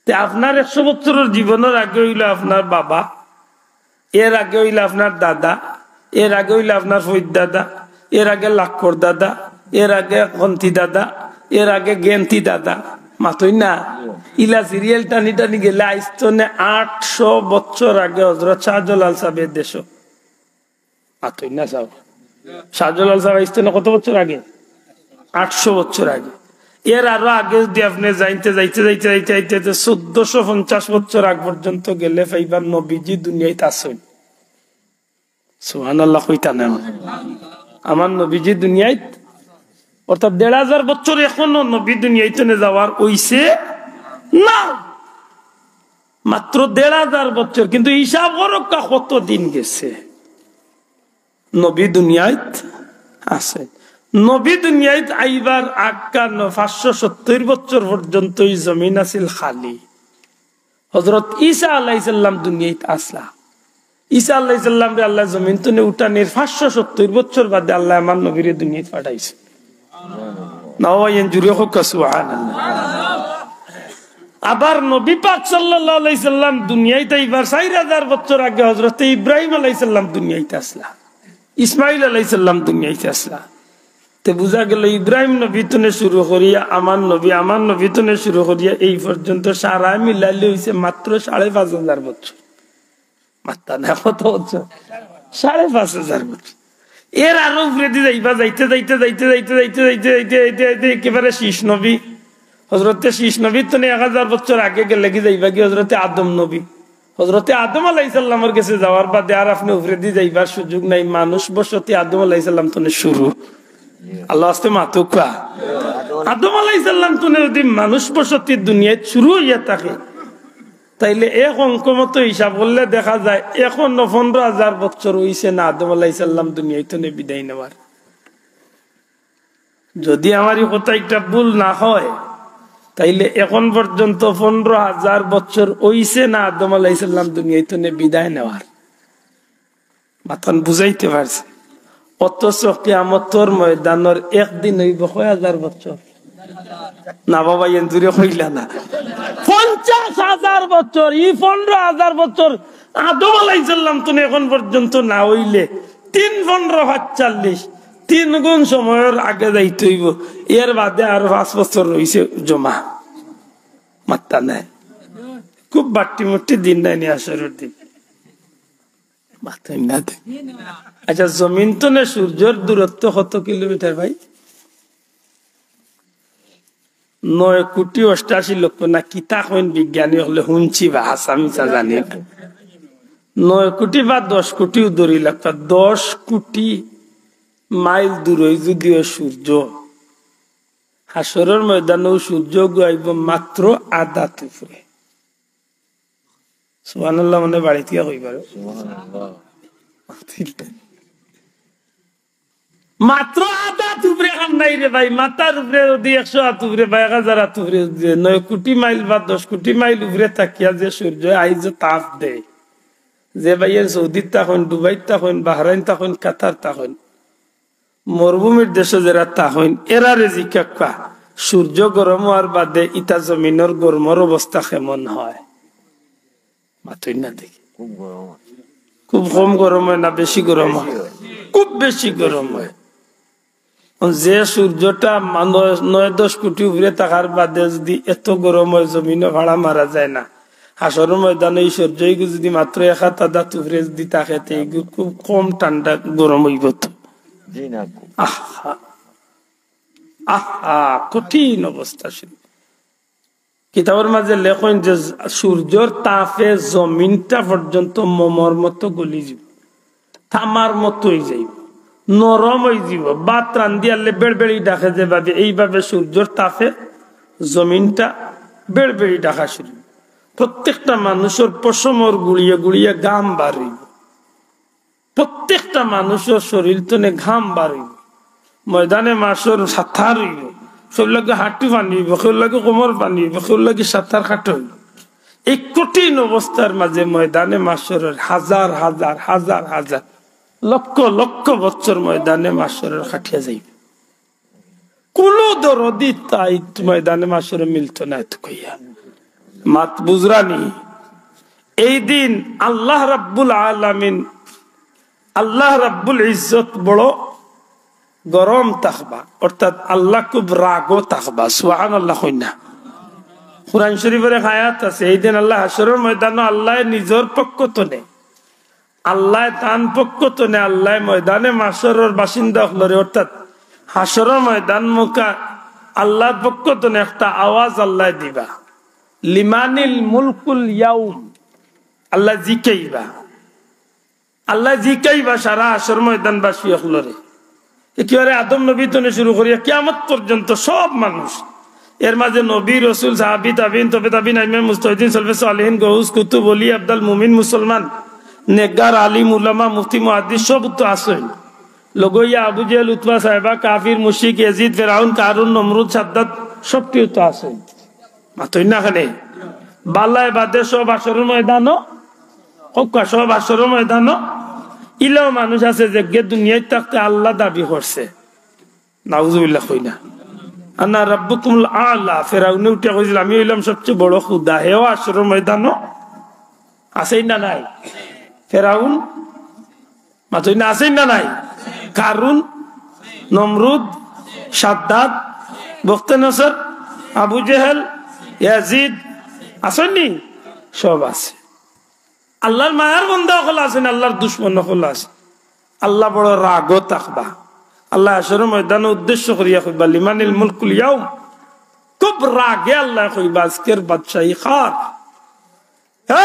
তে আপনার একশো বছরর জীবনর আগে অইল আপনার বাবা, এর আগে অইল আপনার দাদা, এর আগে অইল আপনার ফৈদ দাদা, এর আগে লাক্কর দাদা, এর আগে কন্তি দাদা, এর আগে গেন্তি দাদা। মাতইন না? ইলা সিরিয়াল টানি টানি গেলে আইস্তনে আটশো বছর আগে হজরত শাহজালাল সাহেবের দেশ। মাতইন না সাব? শাহজালাল সাহেব আইস্তনে কত বছর আগে? আটশো বছর আগে। এর আরো আগে যদি আপনে যাইতে, যাইতে, যাইতে, যাইতে, যাইতে, যাইতে চোদ্দশো পঞ্চাশ বছর আগ পর্যন্ত গেলে পাইবা নবীজি দুনিয়াত আছইন। সুবহানাল্লাহ কইতা না? আমার নবীজি দুনিয়াত, অর্থাৎ দেড় হাজার বছর এখনো নবী দুনিয়াত থনে যাওয়ার অইছে না। মাত্র দেড় হাজার বছর, কিন্তু হিসাব করক্কা কত দিন গেছে নবী দুনিয়াত আছে। নবী দুনিয়াত আইবার আক্কান পাঁচশো সত্তর বছর পর্যন্ত এই জমিন আছিল খালি। হজরত ঈসা আলাইহিস সালাম দুনিয়াত আসলা। ঈসা আলাইহিস সালামরে আল্লাহ জমিন থনে উঠানির পাঁচশো সত্তর বছর বাদে আল্লাহ আমার নবীরে দুনিয়াত পাঠাইছে। না ভাই, এন জুরে কউক্কা সুবহানাল্লাহ। আবার নবী পাক সাল্লাল্লাহু আলাইহি সাল্লাম দুনিয়াত আইবার চাইর হাজার বছর আগে হজরতে ইব্রাহিম আলাইহিস সালাম দুনিয়াত আসলা, ইসমাইল আলাইহিস সালাম দুনিয়াত আসলা। তে বুঝা গেল ইব্রাহিম নবী থনে শুরু করিয়া আমার নবী, আমার নবী থনে শুরু করিয়া এই পর্যন্ত সারা মিলাইলে অইছে মাত্র সাড়ে পাঁচ হাজার বছর। মাত্তা না, কত বছর? সাড়ে পাঁচ হাজার বছর। এর আরো উপরেদি যাইবা, যাইতে, যাইতে, যাইতে, যাইতে, যাইতে, যাইতে, যাইতে, যাইতে একেবারে শীষ নবী। হজরতে শীষ নবী থনে এক হাজার বছর আগে গেলেগি যাইবাগি হজরতে আদম নবী। হজরতে আদম আলাইহিস সালামর গেছে যাওয়ার বাদে আর আপনে উপরেদি যাইবার সুযোগ নাই। মানুষ বসতি আদম আলাইহিস সালাম থনে শুরু। আল্লাহ আস্তে মাতুক্কা। আদম আলাইহিস সালাম থনে যদি মানুষ বসতি দুনিয়াত শুরু অইয়া থাকে, তাইলে এক অঙ্ক মতো হিসাব করলে দেখা যায়, এখনো পনেরো হাজার বছর অইছে না আদম আলাইহিস সালাম দুনিয়াত থনে বিদায় নেওয়ার। যদি আমার এই কথা একটা ভুল না হয়, তাইলে এখন পর্যন্ত পনেরো হাজার বছর অইছে না আদম আলাইহিস সালাম দুনিয়াত থনে বিদায় নেওয়ার। মাতইন বুঝাইতে পারছি? অথচ কিয়ামতর ময়দানর একদিন অইব কয় হাজার বছর? না বাবা, এন জুরে কইলা না। পঞ্চাশ হাজার বছর, ই পনেরো হাজার বছর আদম আলাইহিস সালাম থনে এখন পর্যন্ত না অইলে তিন পনেরো পাঁচচল্লিশ, তিন গুণ সময়র আগে যাইতে অইব। এর বাদে আরো পাঁচ বছর রইছে জমা। মাত্তা নাই। খুব বাট্টি মুট্টি দিন নাই নি হাশরর দিন। মাতইন না তে। আচ্ছা, জমিন থনে সূর্যর দূরত্ব কত কিলোমিটার ভাই? নয় কোটি অষ্টাশি লক্ষ না কিতা কইন বিজ্ঞানী অকলে, হুনছি বা হাছা মিছা জানি না। নয় কোটি বা দশ কোটিও ধরি লাগতা, দশ কোটি মাইল দূরই যুদি অয় সূর্য, হাশরর ময়দানও সূর্যগু আইব মাত্র আধাত উপরে। সুবহানাল্লাহ, মানে বাড়িত গিয়া কইবা রে। মাত্র আধাত উপরে কাম নাই রে ভাই, মাথার উপরে যদি একশো আত উপরে বা এক হাজার আত উপরে যদি নয় কোটি মাইল বা দশ কোটি মাইল উপরে থাকিয়া যে সূর্য আইজ তাপ দেয়, যে ভাইয়ে সৌদিত থাকইন, দুবাইত থাকইন, বাহরাইন থাকইন, কাতার থাকইন, মরুভূমির দেশো যেরা থাকইন, এরারে জিকাউক্কা, সূর্য গরম অওয়ার বাদে ইতা জমিনর গরমর অবস্থা কেমন হয়? মাতইন না দেখি। খুব গরম হয়। খুব কম গরম হয় না বেশি গরম হয়? বেশি হয়। খুব বেশি গরম হয়। অখন যে সূর্যটা মা-, নয়, নয় দশ কোটি উপরে থাকার বাদে যদি এত গরম হয়, জমিনো ফাড়া মারা যায় না, হাশরর ময়দানো এই সূর্য ইগু যদি মাত্র এক আত আধা উপরে যদি থাকে, তে ইগু খুব কম ঠান্ডা গরম অইবো তো। জি না। আহা, আহা, কঠিন অবস্থা শুরু। কিতাবর মাঝে লেখইন যে সূর্যর তাপে জমিনটা পর্যন্ত মোমর মতো গলি যাইবো, তামার মতো অই যাইবো, নরম অই যাইবো। ভাত রান্ধিয়ারলে বেড়বেড়ি ডাকে যেভাবে, এইভাবে সূর্যর তাপে জমিনটা বেড়বেড়ি ডাকা শুরু। প্রত্যেকটা মানুষর পশমর গুড়িয়ে গুড়িয়ে ঘাম বার অইবো, প্রত্যেকটা মানুষর শরীর তনে ঘাম বার অইবো। ময়দানে মাশর সাতার অইবো, কেউর লাগি হাঁটু পানি অইবো, কেউর লাগি কোমর পানি অইবো, কেউর লাগি সাতার কাটা অইবো। এই কঠিন অবস্থার মাঝে ময়দানে মাশরর হাজার হাজার, হাজার হাজার, লক্ষ লক্ষ বছর ময়দানে মাশরর কাটিয়া যাইবো। কুনু দরদি তাই ময়দানে মাশরো মিলতো নায় তো কইয়া। মাত বুঝরানি? এই দিন আল্লাহ রাব্বুল আলামিন, আল্লাহ রাব্বুল ইজ্জত বড় গরম থাকবা, অর্থাৎ আল্লাহ খুব রাগও থাকবা। সুবহানাল্লাহ কইন না। কোরআন শরীফর এক আয়াত আছে, এই দিন আল্লাহ হাশরর ময়দানো আল্লাহ নিজর পক্ষ তনে, আল্লাহ তান পক্ষ তনে, আল্লাহ ময়দানে মাশরর বাসিন্দা অকলরে, অর্থাৎ হাশরর ময়দান মুখা আল্লাহর পক্ষ তনে একটা আওয়াজ আল্লাহ দিবা, "লিমানিল মুলকুল ইয়াউম।" আল্লাহ জিকাইবা, আল্লাহ জিকাইবা সারা হাশর ময়দানবাসী অকলরে। একেবারে আদম নবী তনে শুরু করিয়া কিয়ামত পর্যন্ত সব মানুষ, এর মাঝে নবী, রসুল, সাহাবী, তাবিন, তবে তাবিন, আইম্মায়ে মুজতাহিদিন, সলফে সালেহিন, গউস, কুতুব, ওলি, আবদাল, মুমিন, মুসলমান, নেককার, আলিম, উলামা, মুফতি, মুহাদ্দিস, সব তো আছইন। লগইয়া আবু জেহেল, উতবা, সাহেবা, কাফির, মুশরিক, ইয়াজিদ, ফেরাউন, কারুন, নমরুদ, সাদ্দাদ, সবটিও তো আছইন। মাতইন না কেনে? বালায় বাদে সব হাশরর ময়দানো, কউক্কা, সব হাশরর ময়দানো। ইলাও মানুষ আছে যেগিয়ে দুনিয়াত থাকতে আল্লাহ দাবি করছে। নাউজুবিল্লাহ কইন না। "আনা রাব্বুকুমুল আ'লা।" ফেরাউনে উঠিয়া কইছিল, "আমি অইলাম সবচেয়ে বড় খুদা।" হেও হাশরর ময়দানো আছইন না নাই? ফেরাউন, মাতইন না, আছইন না নাই? কারুন, নমরুদ, সাদ্দাদ, বখতে নসর, আবু জেহেল, ইয়াজিদ, আছইন নি? সব আছে। আল্লাহর মায়ার বন্দা অকল আছইন, আল্লাহর দুশমন অকল আছে। আল্লাহ বড় রাগও থাকবা। আল্লাহ হাশরর ময়দানো উদ্দেশ্য করিয়া কইবা, "লিমানিল মুলকুল ইয়াউম।" খুব রাগে আল্লাহ কইবা, "আজকের বাদশাহী কার?"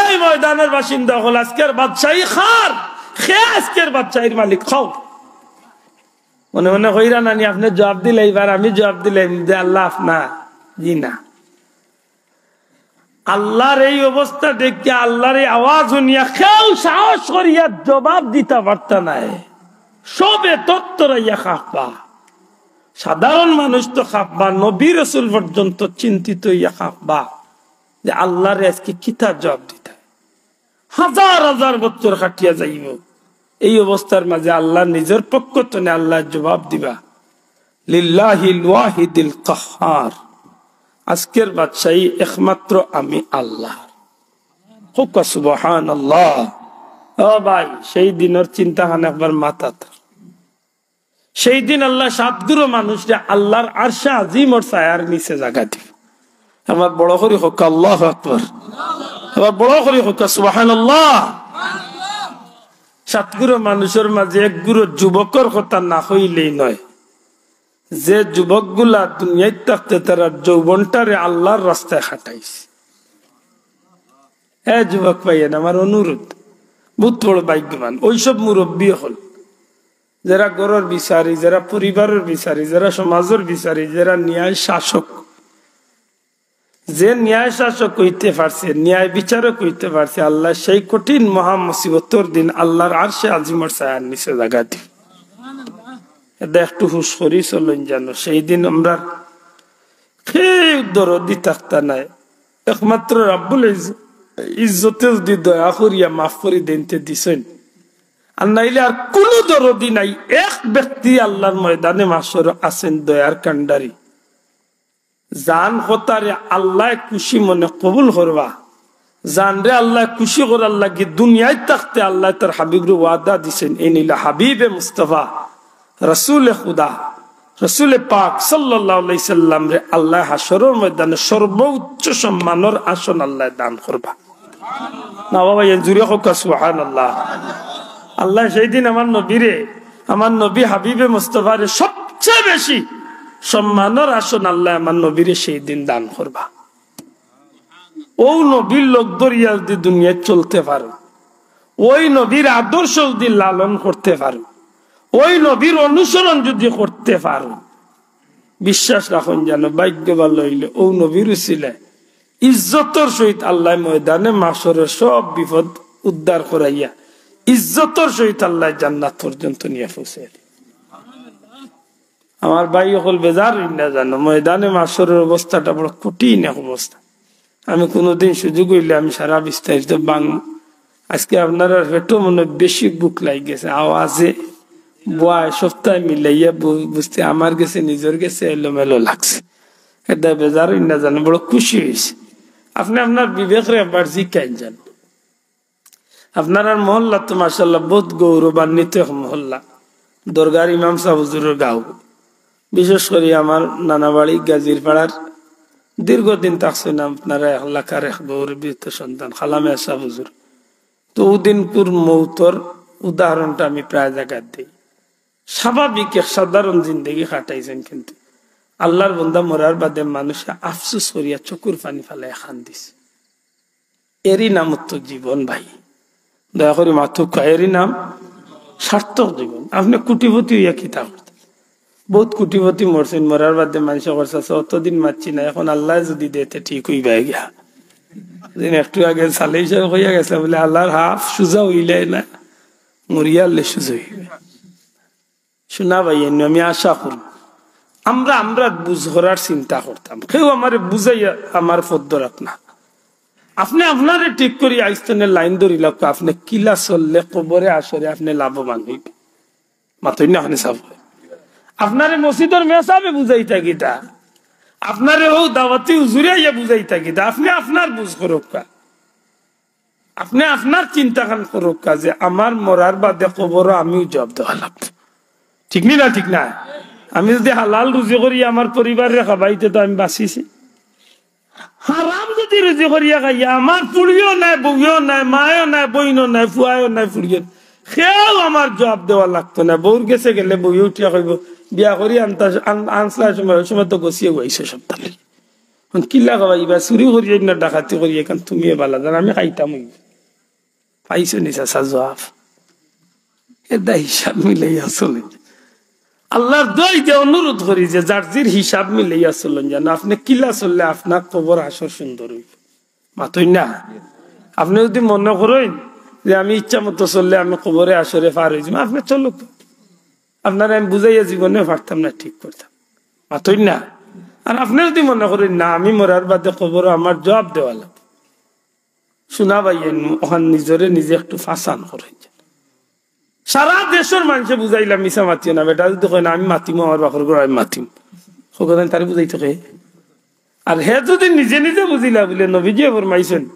এই ময়দানর বাসিন্দা অকল, আজকের বাদশাহী কার? কে আজকের বাদশাহীর মালিক? কও। মনে মনে কইরা নানি, আপনে জবাব দিলে এবার আমি জবাব দিলাম যে আল্লাহ আপনার। জি না। আল্লাহর এই অবস্থা দেখিয়া, আল্লাহর এই আওয়াজ হুনিয়া কেউ সাহস করিয়া জবাব দিতা পারতা নায়। সবে তত্তরাইয়া কাঁপবা। সাধারণ মানুষ তো কাঁপবা, নবী রসুল পর্যন্ত চিন্তিত অইয়া কাঁপবা যে আল্লাহরে আজকে কিতা জবাব দিতা। হাজার হাজার বছর কাটিয়া যাইবো। এই অবস্থার মাঝে আল্লাহ নিজর পক্ষ তনে আল্লাহ জবাব দিবা, "লিল্লাহিল ওয়াহিদিল কাহহার।" আজকের বাদশাহী একমাত্র আমি আল্লাহ। কউক্কা সুবহানাল্লাহ। ও ভাই, সেই দিনর চিন্তা খান একবার মাথাত। সেই দিন আল্লাহ সাতগুরু মানুষরে আল্লাহর আরশে আজিমর ছায়ার নিচে জাগা দিবা। আমার বড় করি কউক্কা আল্লাহু আকবার। আমার বড় করি কউক্কা সুবহানাল্লাহ। সাতগুরু মানুষর মাঝে এক গুরু যুবকর কথা না কইলেই নয়, যে যুবকগুলা দুনিয়াত থাকতে তারা যৌবনটারে আল্লাহর রাস্তায় খাটাইছে। এ যুবক ভাইয়াইন, আমার অনুরোধ, বহুত বড় ভাগ্যবান ওইসব মুরব্বী অকল, যেরা ঘরর বিচারি, যেরা পরিবারর বিচারি, যেরা সমাজর বিচারি, যেরা ন্যায় শাসক। যে ন্যায় শাসক অইতে পারছে, ন্যায় বিচারক অইতে পারছে, আল্লাহ সেই কঠিন মহা মুসিবতর দিন আল্লাহর আরশে আজিমর ছায়ার নিচে জাগা দিবা। এটা একটু হুশ করি চলইন জানো, সেই দিন আমরার কেউ দরদি থাকতা নায়। একমাত্র রাব্বুল ইজ-, ইজ্জতে যদি দয়া করিয়া মাফ করি দেইন তে দিছইন, আর নাইলে আর কুনু দরদি নাই। এক ব্যক্তি আল্লাহর ময়দানে মাশর আছইন দয়ার কান্ডারি, যান কথারে আল্লায় খুশি মনে কবুল করবা, যানরে আল্লায় খুশি করার লাগি দুনিয়াত থাকতে আল্লায় তার হাবিবরে ওয়াদা দিছইন, ইন্নিল হাবিবে মুস্তাফা, রসুলে খুদা, রসুলে পাক সাল্লাল্লাহু আলাইহি সাল্লামরে আল্লায় হাশরর ময়দানে সর্বোচ্চ সম্মানর আসন আল্লায় দান করবা। না বাবা, এ জুরে কউক্কা সুবহানাল্লাহ। আল্লায় সেই দিন আমার নবীরে, আমার নবী হাবিবে মুস্তফারে সবচেয়ে বেশি সম্মানর আসন আল্লায় আমার নবীরে সেই দিন দান করবা। অউ নবীর লগ ধরিয়া যুদি দুনিয়াত চলতে পারো, অউ নবীর আদর্শ যুদি লালন করতে পারো, অউ নবীর অনুসরণ যুদি করতে পারো, বিশ্বাস রাখইন জানো, ভাগ্য ভালা অইলে অউ নবীর উসিলায় ইজ্জতর সহিত আল্লায় ময়দানে মাশরর সব বিপদ উদ্ধার করাইয়া ইজ্জতর সহিত আল্লায় জান্নাত পর্যন্ত নিয়া পৌঁছাইয়া দিবা। আমার ভাই অকল বেজার অইন না জানো, ময়দানে মাশরর অবস্থাটা বড় কঠিন এক অবস্থা। আমি কুনুদিন সুযোগ অইলে আমি সারা বিস্তারিত বাং-, আজকে আপনারার পেটো মনো অয় বেশি ভুক লাগি গেছে, আওয়াজে বয় সবতায় মিলাইয়া বু-, বুঝতে আমার গেছে, নিজর গেছে এলোমেলো লাগছে। এরদায় বেজার অইন না জানো, বড় খুশি অইছি। আপনে আপনার বিবেকরে একবার জিকাইন জানো। আপনারার মহল্লা তো মাশাআল্লাহ বউত গৌরবান্বিত এক মহল্লা, দরগার ইমাম সাব হুজুরর গাঁও। বিশেষ করি আমার নানা বাড়ি গাজীরপাড়ার, দীর্ঘদিন থাকছইন আপনারা, এক এলাকার এক গৌরবান্বিত সন্তান খালামে সাব হুজুর। তো অউ দিনকুর মউতর উদাহরণটা আমি প্রায় জাগাত দেই। স্বাভাবিক এক সাধারণ জিন্দেগি কাটাইছইন, কিন্তু আল্লার বন্দা মরার বাদে মানুষে আফসোস করিয়া চকুর পানি ফালাইয়া কান্দিছে। এরই নাম তো জীবন ভাই। দয়া করি মাতউক্কা, এরই নাম সার্থক জীবন। আপনে কোটিপতি অইয়া কিতা করতা? বউত কোটিপতি মরছইন, মরার বাদে মানষে কইছে, "অতদিন মাতছি না, এখন আল্লায় যুদি দেয় তে ঠিক অইবায় গিয়া।" দিন একটু আগে সালেহ সাব কইয়া গেছে বুলে, "আল্লার হাফ সুজা অইলে না, মরিয়া হারলে সুজা অইবায়।" শুনা ভাই, এমনে আমি আশা করি আমরা, আমরা বুঝ করার চিন্তা করতাম। কেউ আমারে বুঝাইয়া আমার পথ ধরাত না। আপনে আপনারে ঠিক করি আইস্তনে লাইন ধরিলাউক্কা, আপনে কিলা চললে কবরে হাশরে আপনে লাভবান অইবা। মাতইন না আপনে সাব। আপনারে মসজিদর মেসাবে বুঝাইতা কিতা? আপনারে অউ দাওয়াতি হুজুরে আইয়া বুঝাইতা কিতা? আপনে আপনার বুঝ করউক্কা। আপনে আপনার চিন্তাখান করউক্কা যে আমার মরার বাদে কবরো আমিউ জুয়াব দেওয়া লাগবো। ঠিক নি না? ঠিক না? আমি যুদি হালাল রুজি করি আমার পরিবাররে খাবাইতে তো আমি বাঁচিছি। হারাম যুদি রুজি করিয়া খাইয়া আমার পুড়িও নাই, বউও নাই, মায়ও নাই, বইনও নাই, ফুয়ায়ও নাই, ফুড়িও নাই, কেউ আমার জুয়াব দেওয়া লাগতো না। বউর গেছে গেলে বউয়ে উঠিয়া কইবো, "বিয়া করি আনতা, আন-, আনছলায় সময়, অউ সময় তো গছিয়া গুয়াইছো সবতালে।" অখন কিলা খাবাইবা, চুরি করিয়া না ডাকাতি করিয়া, ইখান তুমিও ভালা জানো, আমি খাইতাম অইবো। পাইছো নি চাচা জুয়াব? এরদায় হিসাব মিলাইয়া চলইন। আল্লার দোয়াই দিয়া অনুরোধ করি যে যার যির হিসাব মিলাইয়া চলইন জানো, আপনে কিলা চললে আপনার কবর হাশর সুন্দর অইবো। মাতইন না? আপনে যুদি মনো করইন যে আমি ইচ্ছা মতো চললে আমি কবরে হাশরে পার অইযিমু, আপনে চলউক্কা। আপনারে আমি বুঝাইয়া জীবনে পারতাম না ঠিক করতাম। মাতইন না? আর আপনে যুদি মনো করইন না, আমি মরার বাদে কবরো আমার জুয়াব দেওয়া লাগবো, শুনা ভাই, এন-, অখান নিজরে নিজে একটু ফাসান করইন। সারা দেশর মানষে বুঝাইলা, "মিছা মাতিও না।" বেটায় যুদি কয়, "না, আমি মাতিমু, আমার বাপর ঘরো আমি মাতিমু।" কউক্কা তাইন, তারে বুঝাইতো কে? আর হে যুদি নিজে নিজে বুঝিলা বুলে, নবীজিয়ে ফরমাইছইন,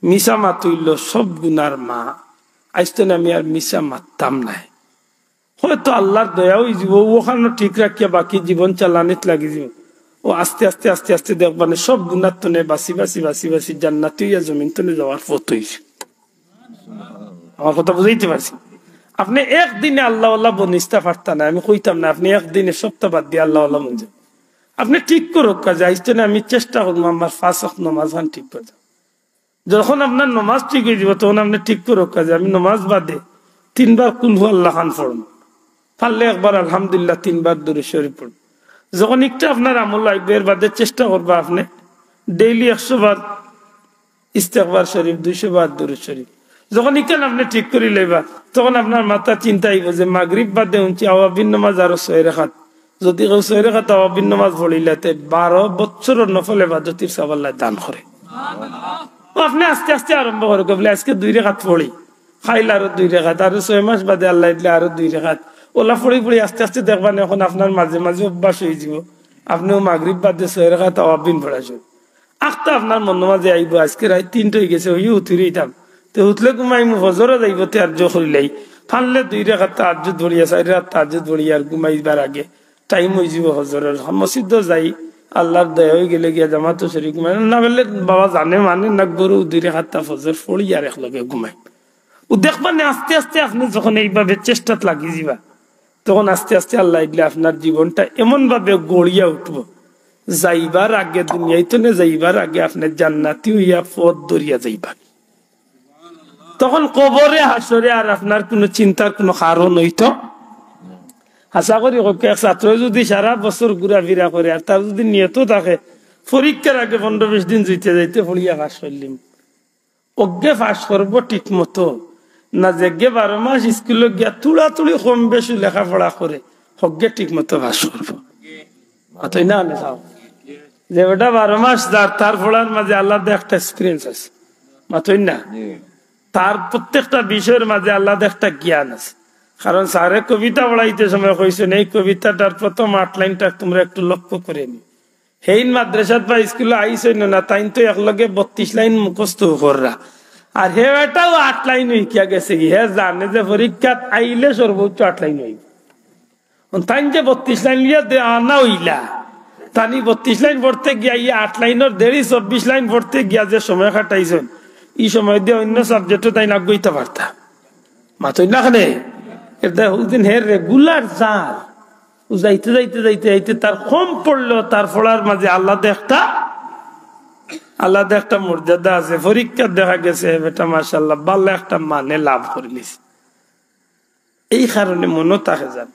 "মিছা মাত অইলো সব গুনার মা। আইজতনে আমি আর মিছা মাততাম নায়।" হয়তো আল্লার দয়া অইযিবো, অউ অখানো ঠিক রাখিয়া বাকি জীবন চালানিত লাগিযিবো। অউ আস্তে আস্তে, আস্তে আস্তে দেখবানে সব গুনার তনে বাচি, বাচি, বাচি, বাচি জান্নাতি অইয়া জমিন তনে যাওয়ার পথ অইযিবো। আমার কথা বুঝাইতে পারছি? আপনে একদিনে আল্লাওয়ালা বনিতা পারতা নায়, আমি কইতাম না, আপনে একদিনে সবতা বাদ দিয়া আল্লাওয়ালা বনতা। আপনে ঠিক করউক্কা যে আইজতনে আমি চেষ্টা করমু আমার পাঁচ ওয়াক্ত নমাজখান ঠিক করতাম। যখন আপনার নমাজ ঠিক অইযিবো, তখন আপনে ঠিক করউক্কা যে আমি নমাজ বাদে তিনবার কুল হু আল্লাহ খান পড়মু, পারলে একবার আলহামদুলিল্লাহ, তিনবার দুরুদ শরিফ পড়মু। যখন ইকটা আপনার আমল আইবো, এর বাদে চেষ্টা করবা আপনে ডেইলি একশো বার ইস্তেগফার শরিফ, দুইশো বার দুরুদ শরিফ। যখন ইখান আপনে ঠিক করি লইবা, তখন আপনার মাথাত চিন্তা আইবো যে মাগরিব বাদে হুনছি আওয়াবিন নমাজ আরো ছয় রেকাত, যুদি কেউ ছয় রেকাত আওয়াবিন নমাজ পড়িলে, তে বারো বছরর নফল এবাদতির সওয়াব আল্লায় দান করে। অউ আপনে আস্তে আস্তে আরম্ভ করউক্কা, বুলে, "আইজকে দুই রেকাত পড়ি, কাইল আরো দুই রেকাত, আরো ছয় মাস বাদে আল্লায় দিলে আরো দুই রেকাত।" অলা পড়ি পড়ি আস্তে আস্তে দেখবানে অখন আপনার মাঝে মাঝে অভ্যাস অইযিবো, আপনেও মাগরিব বাদে ছয় রেকাত আওয়াবিন পড়া শুরু। আখতা আপনার মনর মাঝে আইবো, "আইজকে রাইত তিনটা অইগেছে, অইও হুতি রইতাম, তে হুতলে ঘুমাইমু, ফজরো যাইবো, তাহাজ্জুদ করিলাই, পারলে দুই রেকাত তাহাজ্জুদ পড়িয়া, চাইর রেকাত তাহাজ্জুদ পড়িয়া আর ঘুমাইবার আগে টাইম অইযিবো ফজরর, মসজিদো যাই, আল্লাহর দয়া অইগেলে গিয়া জামাতো শরিক ঘুমাইন। না পারলে বাবা জানে মানে না, গরু উদিরে খাতা ফজর ফড়ি আর একলগে ঘুমাইন। ও দেখবা নে, আস্তে আস্তে আপনে যখন এইভাবে চেষ্টাত লাগি যিবা, তখন আস্তে আস্তে আল্লায় দিলে আপনার জীবনটা এমনভাবে গড়িয়া উঠবো, যাইবার আগে, দুনিয়াইত নে যাইবার আগে আপনে জান্নাতি অইয়া পথ ধরিয়া যাইবা। তখন কবরে হাশরে আর আপনার কুনু চিন্তার কুনু কারণ অইতো। আশা করি কউক্কা, এক ছাত্র যুদি সারা বছর ঘুরাফিরা করে আর তার যুদি নিয়ত থাকে, পরীক্ষার আগে পনরো বিশ দিন যাইতে যাইতে পড়িয়া পাশ করিলিমু, অগে পাশ করবো ঠিক মতো, না যেগে বারো মাস স্কুলো গিয়া তুড়াতুড়ি কম বেশি লেখাপড়া করে, হগে ঠিক মতো পাশ করবো। মাতইন না, আমি চাও যে বেটা বারো মাস যার, তার পড়ার মাঝে আলাদা একটা experience আছে। মাতইন না, তার প্রত্যেকটা বিষয়র মাঝে আলাদা একটা জ্ঞান আছে। কারণ স্যারে কবিতা পড়াইতে সময় কইছইন, এই কবিতাটার প্রথম আট লাইনটা তোমরা একটু লক্ষ্য করে নিও। হেইন মাদ্রাসাত বা স্কুলো আইছইন না, তাইন তো একলগে বত্রিশ লাইন মুখস্থ কররা। আর হে বেটাও আট লাইন হিকিয়া গেছেগি, হে জানে যে পরীক্ষাত আইলে সর্বোচ্চ আট লাইন অইবো। তাইন যে বত্রিশ লাইন লইয়া দে আনা অইলা, তানি বত্রিশ লাইন পড়তে গিয়া, ই আট লাইনর দেরি চব্বিশ লাইন পড়তে গিয়া যে সময় কাটাইছইন, ই সময় দিয়া অইন্য subject-ও তাইন আগুয়াইতা পারতা। মাতইন না কেনে? এর দ্বারা হুদিন হে regular যার, ও যাইতে যাইতে যাইতে যাইতে তার কম পড়লো, তার পড়ার মাঝে আলাদা একটা, আলাদা একটা মর্যাদা আছে। পরীক্ষাত দেখা গেছে হে বেটা মাশাআল্লাহ ভালা একটা মানে লাভ করিলিছে। এই কারণে মনো থাকে যান,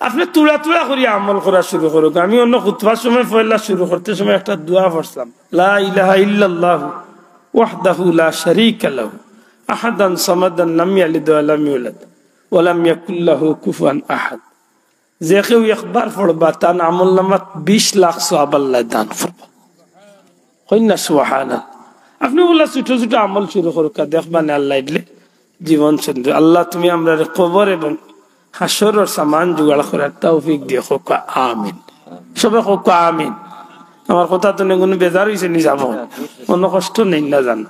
আপনে তুড়া তুড়া করি আমল করা শুরু করউক। আমি অন্য খুতবার সময় পয়লা শুরু করতে সময় একটা দোয়া পড়ছিলাম, লা ইলাহা ইল্লাল্লাহু ওয়াহদাহু লা শারীকা লাহু, আহাদান সামাদান, লাম ইয়ালিদ ওয়া লাম ইউলাদ, ওয়া লাম ইয়াকুল লাহু কুফুয়ান আহাদ। যে কেউ একবার পড়বা, তান আমল নামাত বিশ লাখ সওয়াব আল্লায় দান করবা। কইন না সুবহানাল্লাহ। আপনে অলা ছোট ছোট আমল শুরু করউক্কা, দেখবা নে আল্লায় দিলে জীবন সুন্দর। আল্লাহ, তুমি আমরারে কবর এবং হাশরর সামান জোগাড় করার তৌফিক দিও, কউক্কা আমিন। সবে কউক্কা আমিন। আমার কথাত কুনু বেজার অইছে নি? যাবো, কুনু কষ্ট নেই না জান।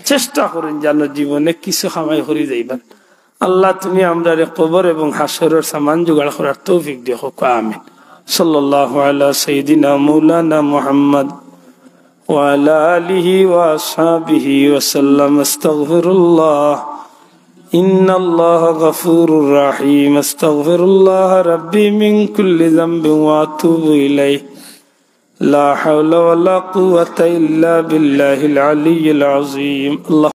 চেষ্টা করইন জানো জীবনে কিছু কামাই করি যাইবা। আল্লাহ, তুমি আমরারে কবর এবং হাশরর সামান জোগাড় করার তৌফিক দিও, কউক্কা আমিন। সাল্লাল্লাহু আলা সাইয়্যিদিনা মাওলানা মুহাম্মদ ওয়া আলা আলিহি ওয়া আসহাবিহি ওয়া সাল্লাম। আস্তাগফিরুল্লাহ। ইন্নাল্লাহা গাফুরুর রাহিম। আস্তাগফিরুল্লাহ রাব্বি মিন কুল্লি যামবিন ওয়া আতুবু ইলাইহি। লা হাওলা ওয়া লা কুওয়াতা ইল্লা বিল্লাহিল আলিয়্যিল আযীম। আল্লাহ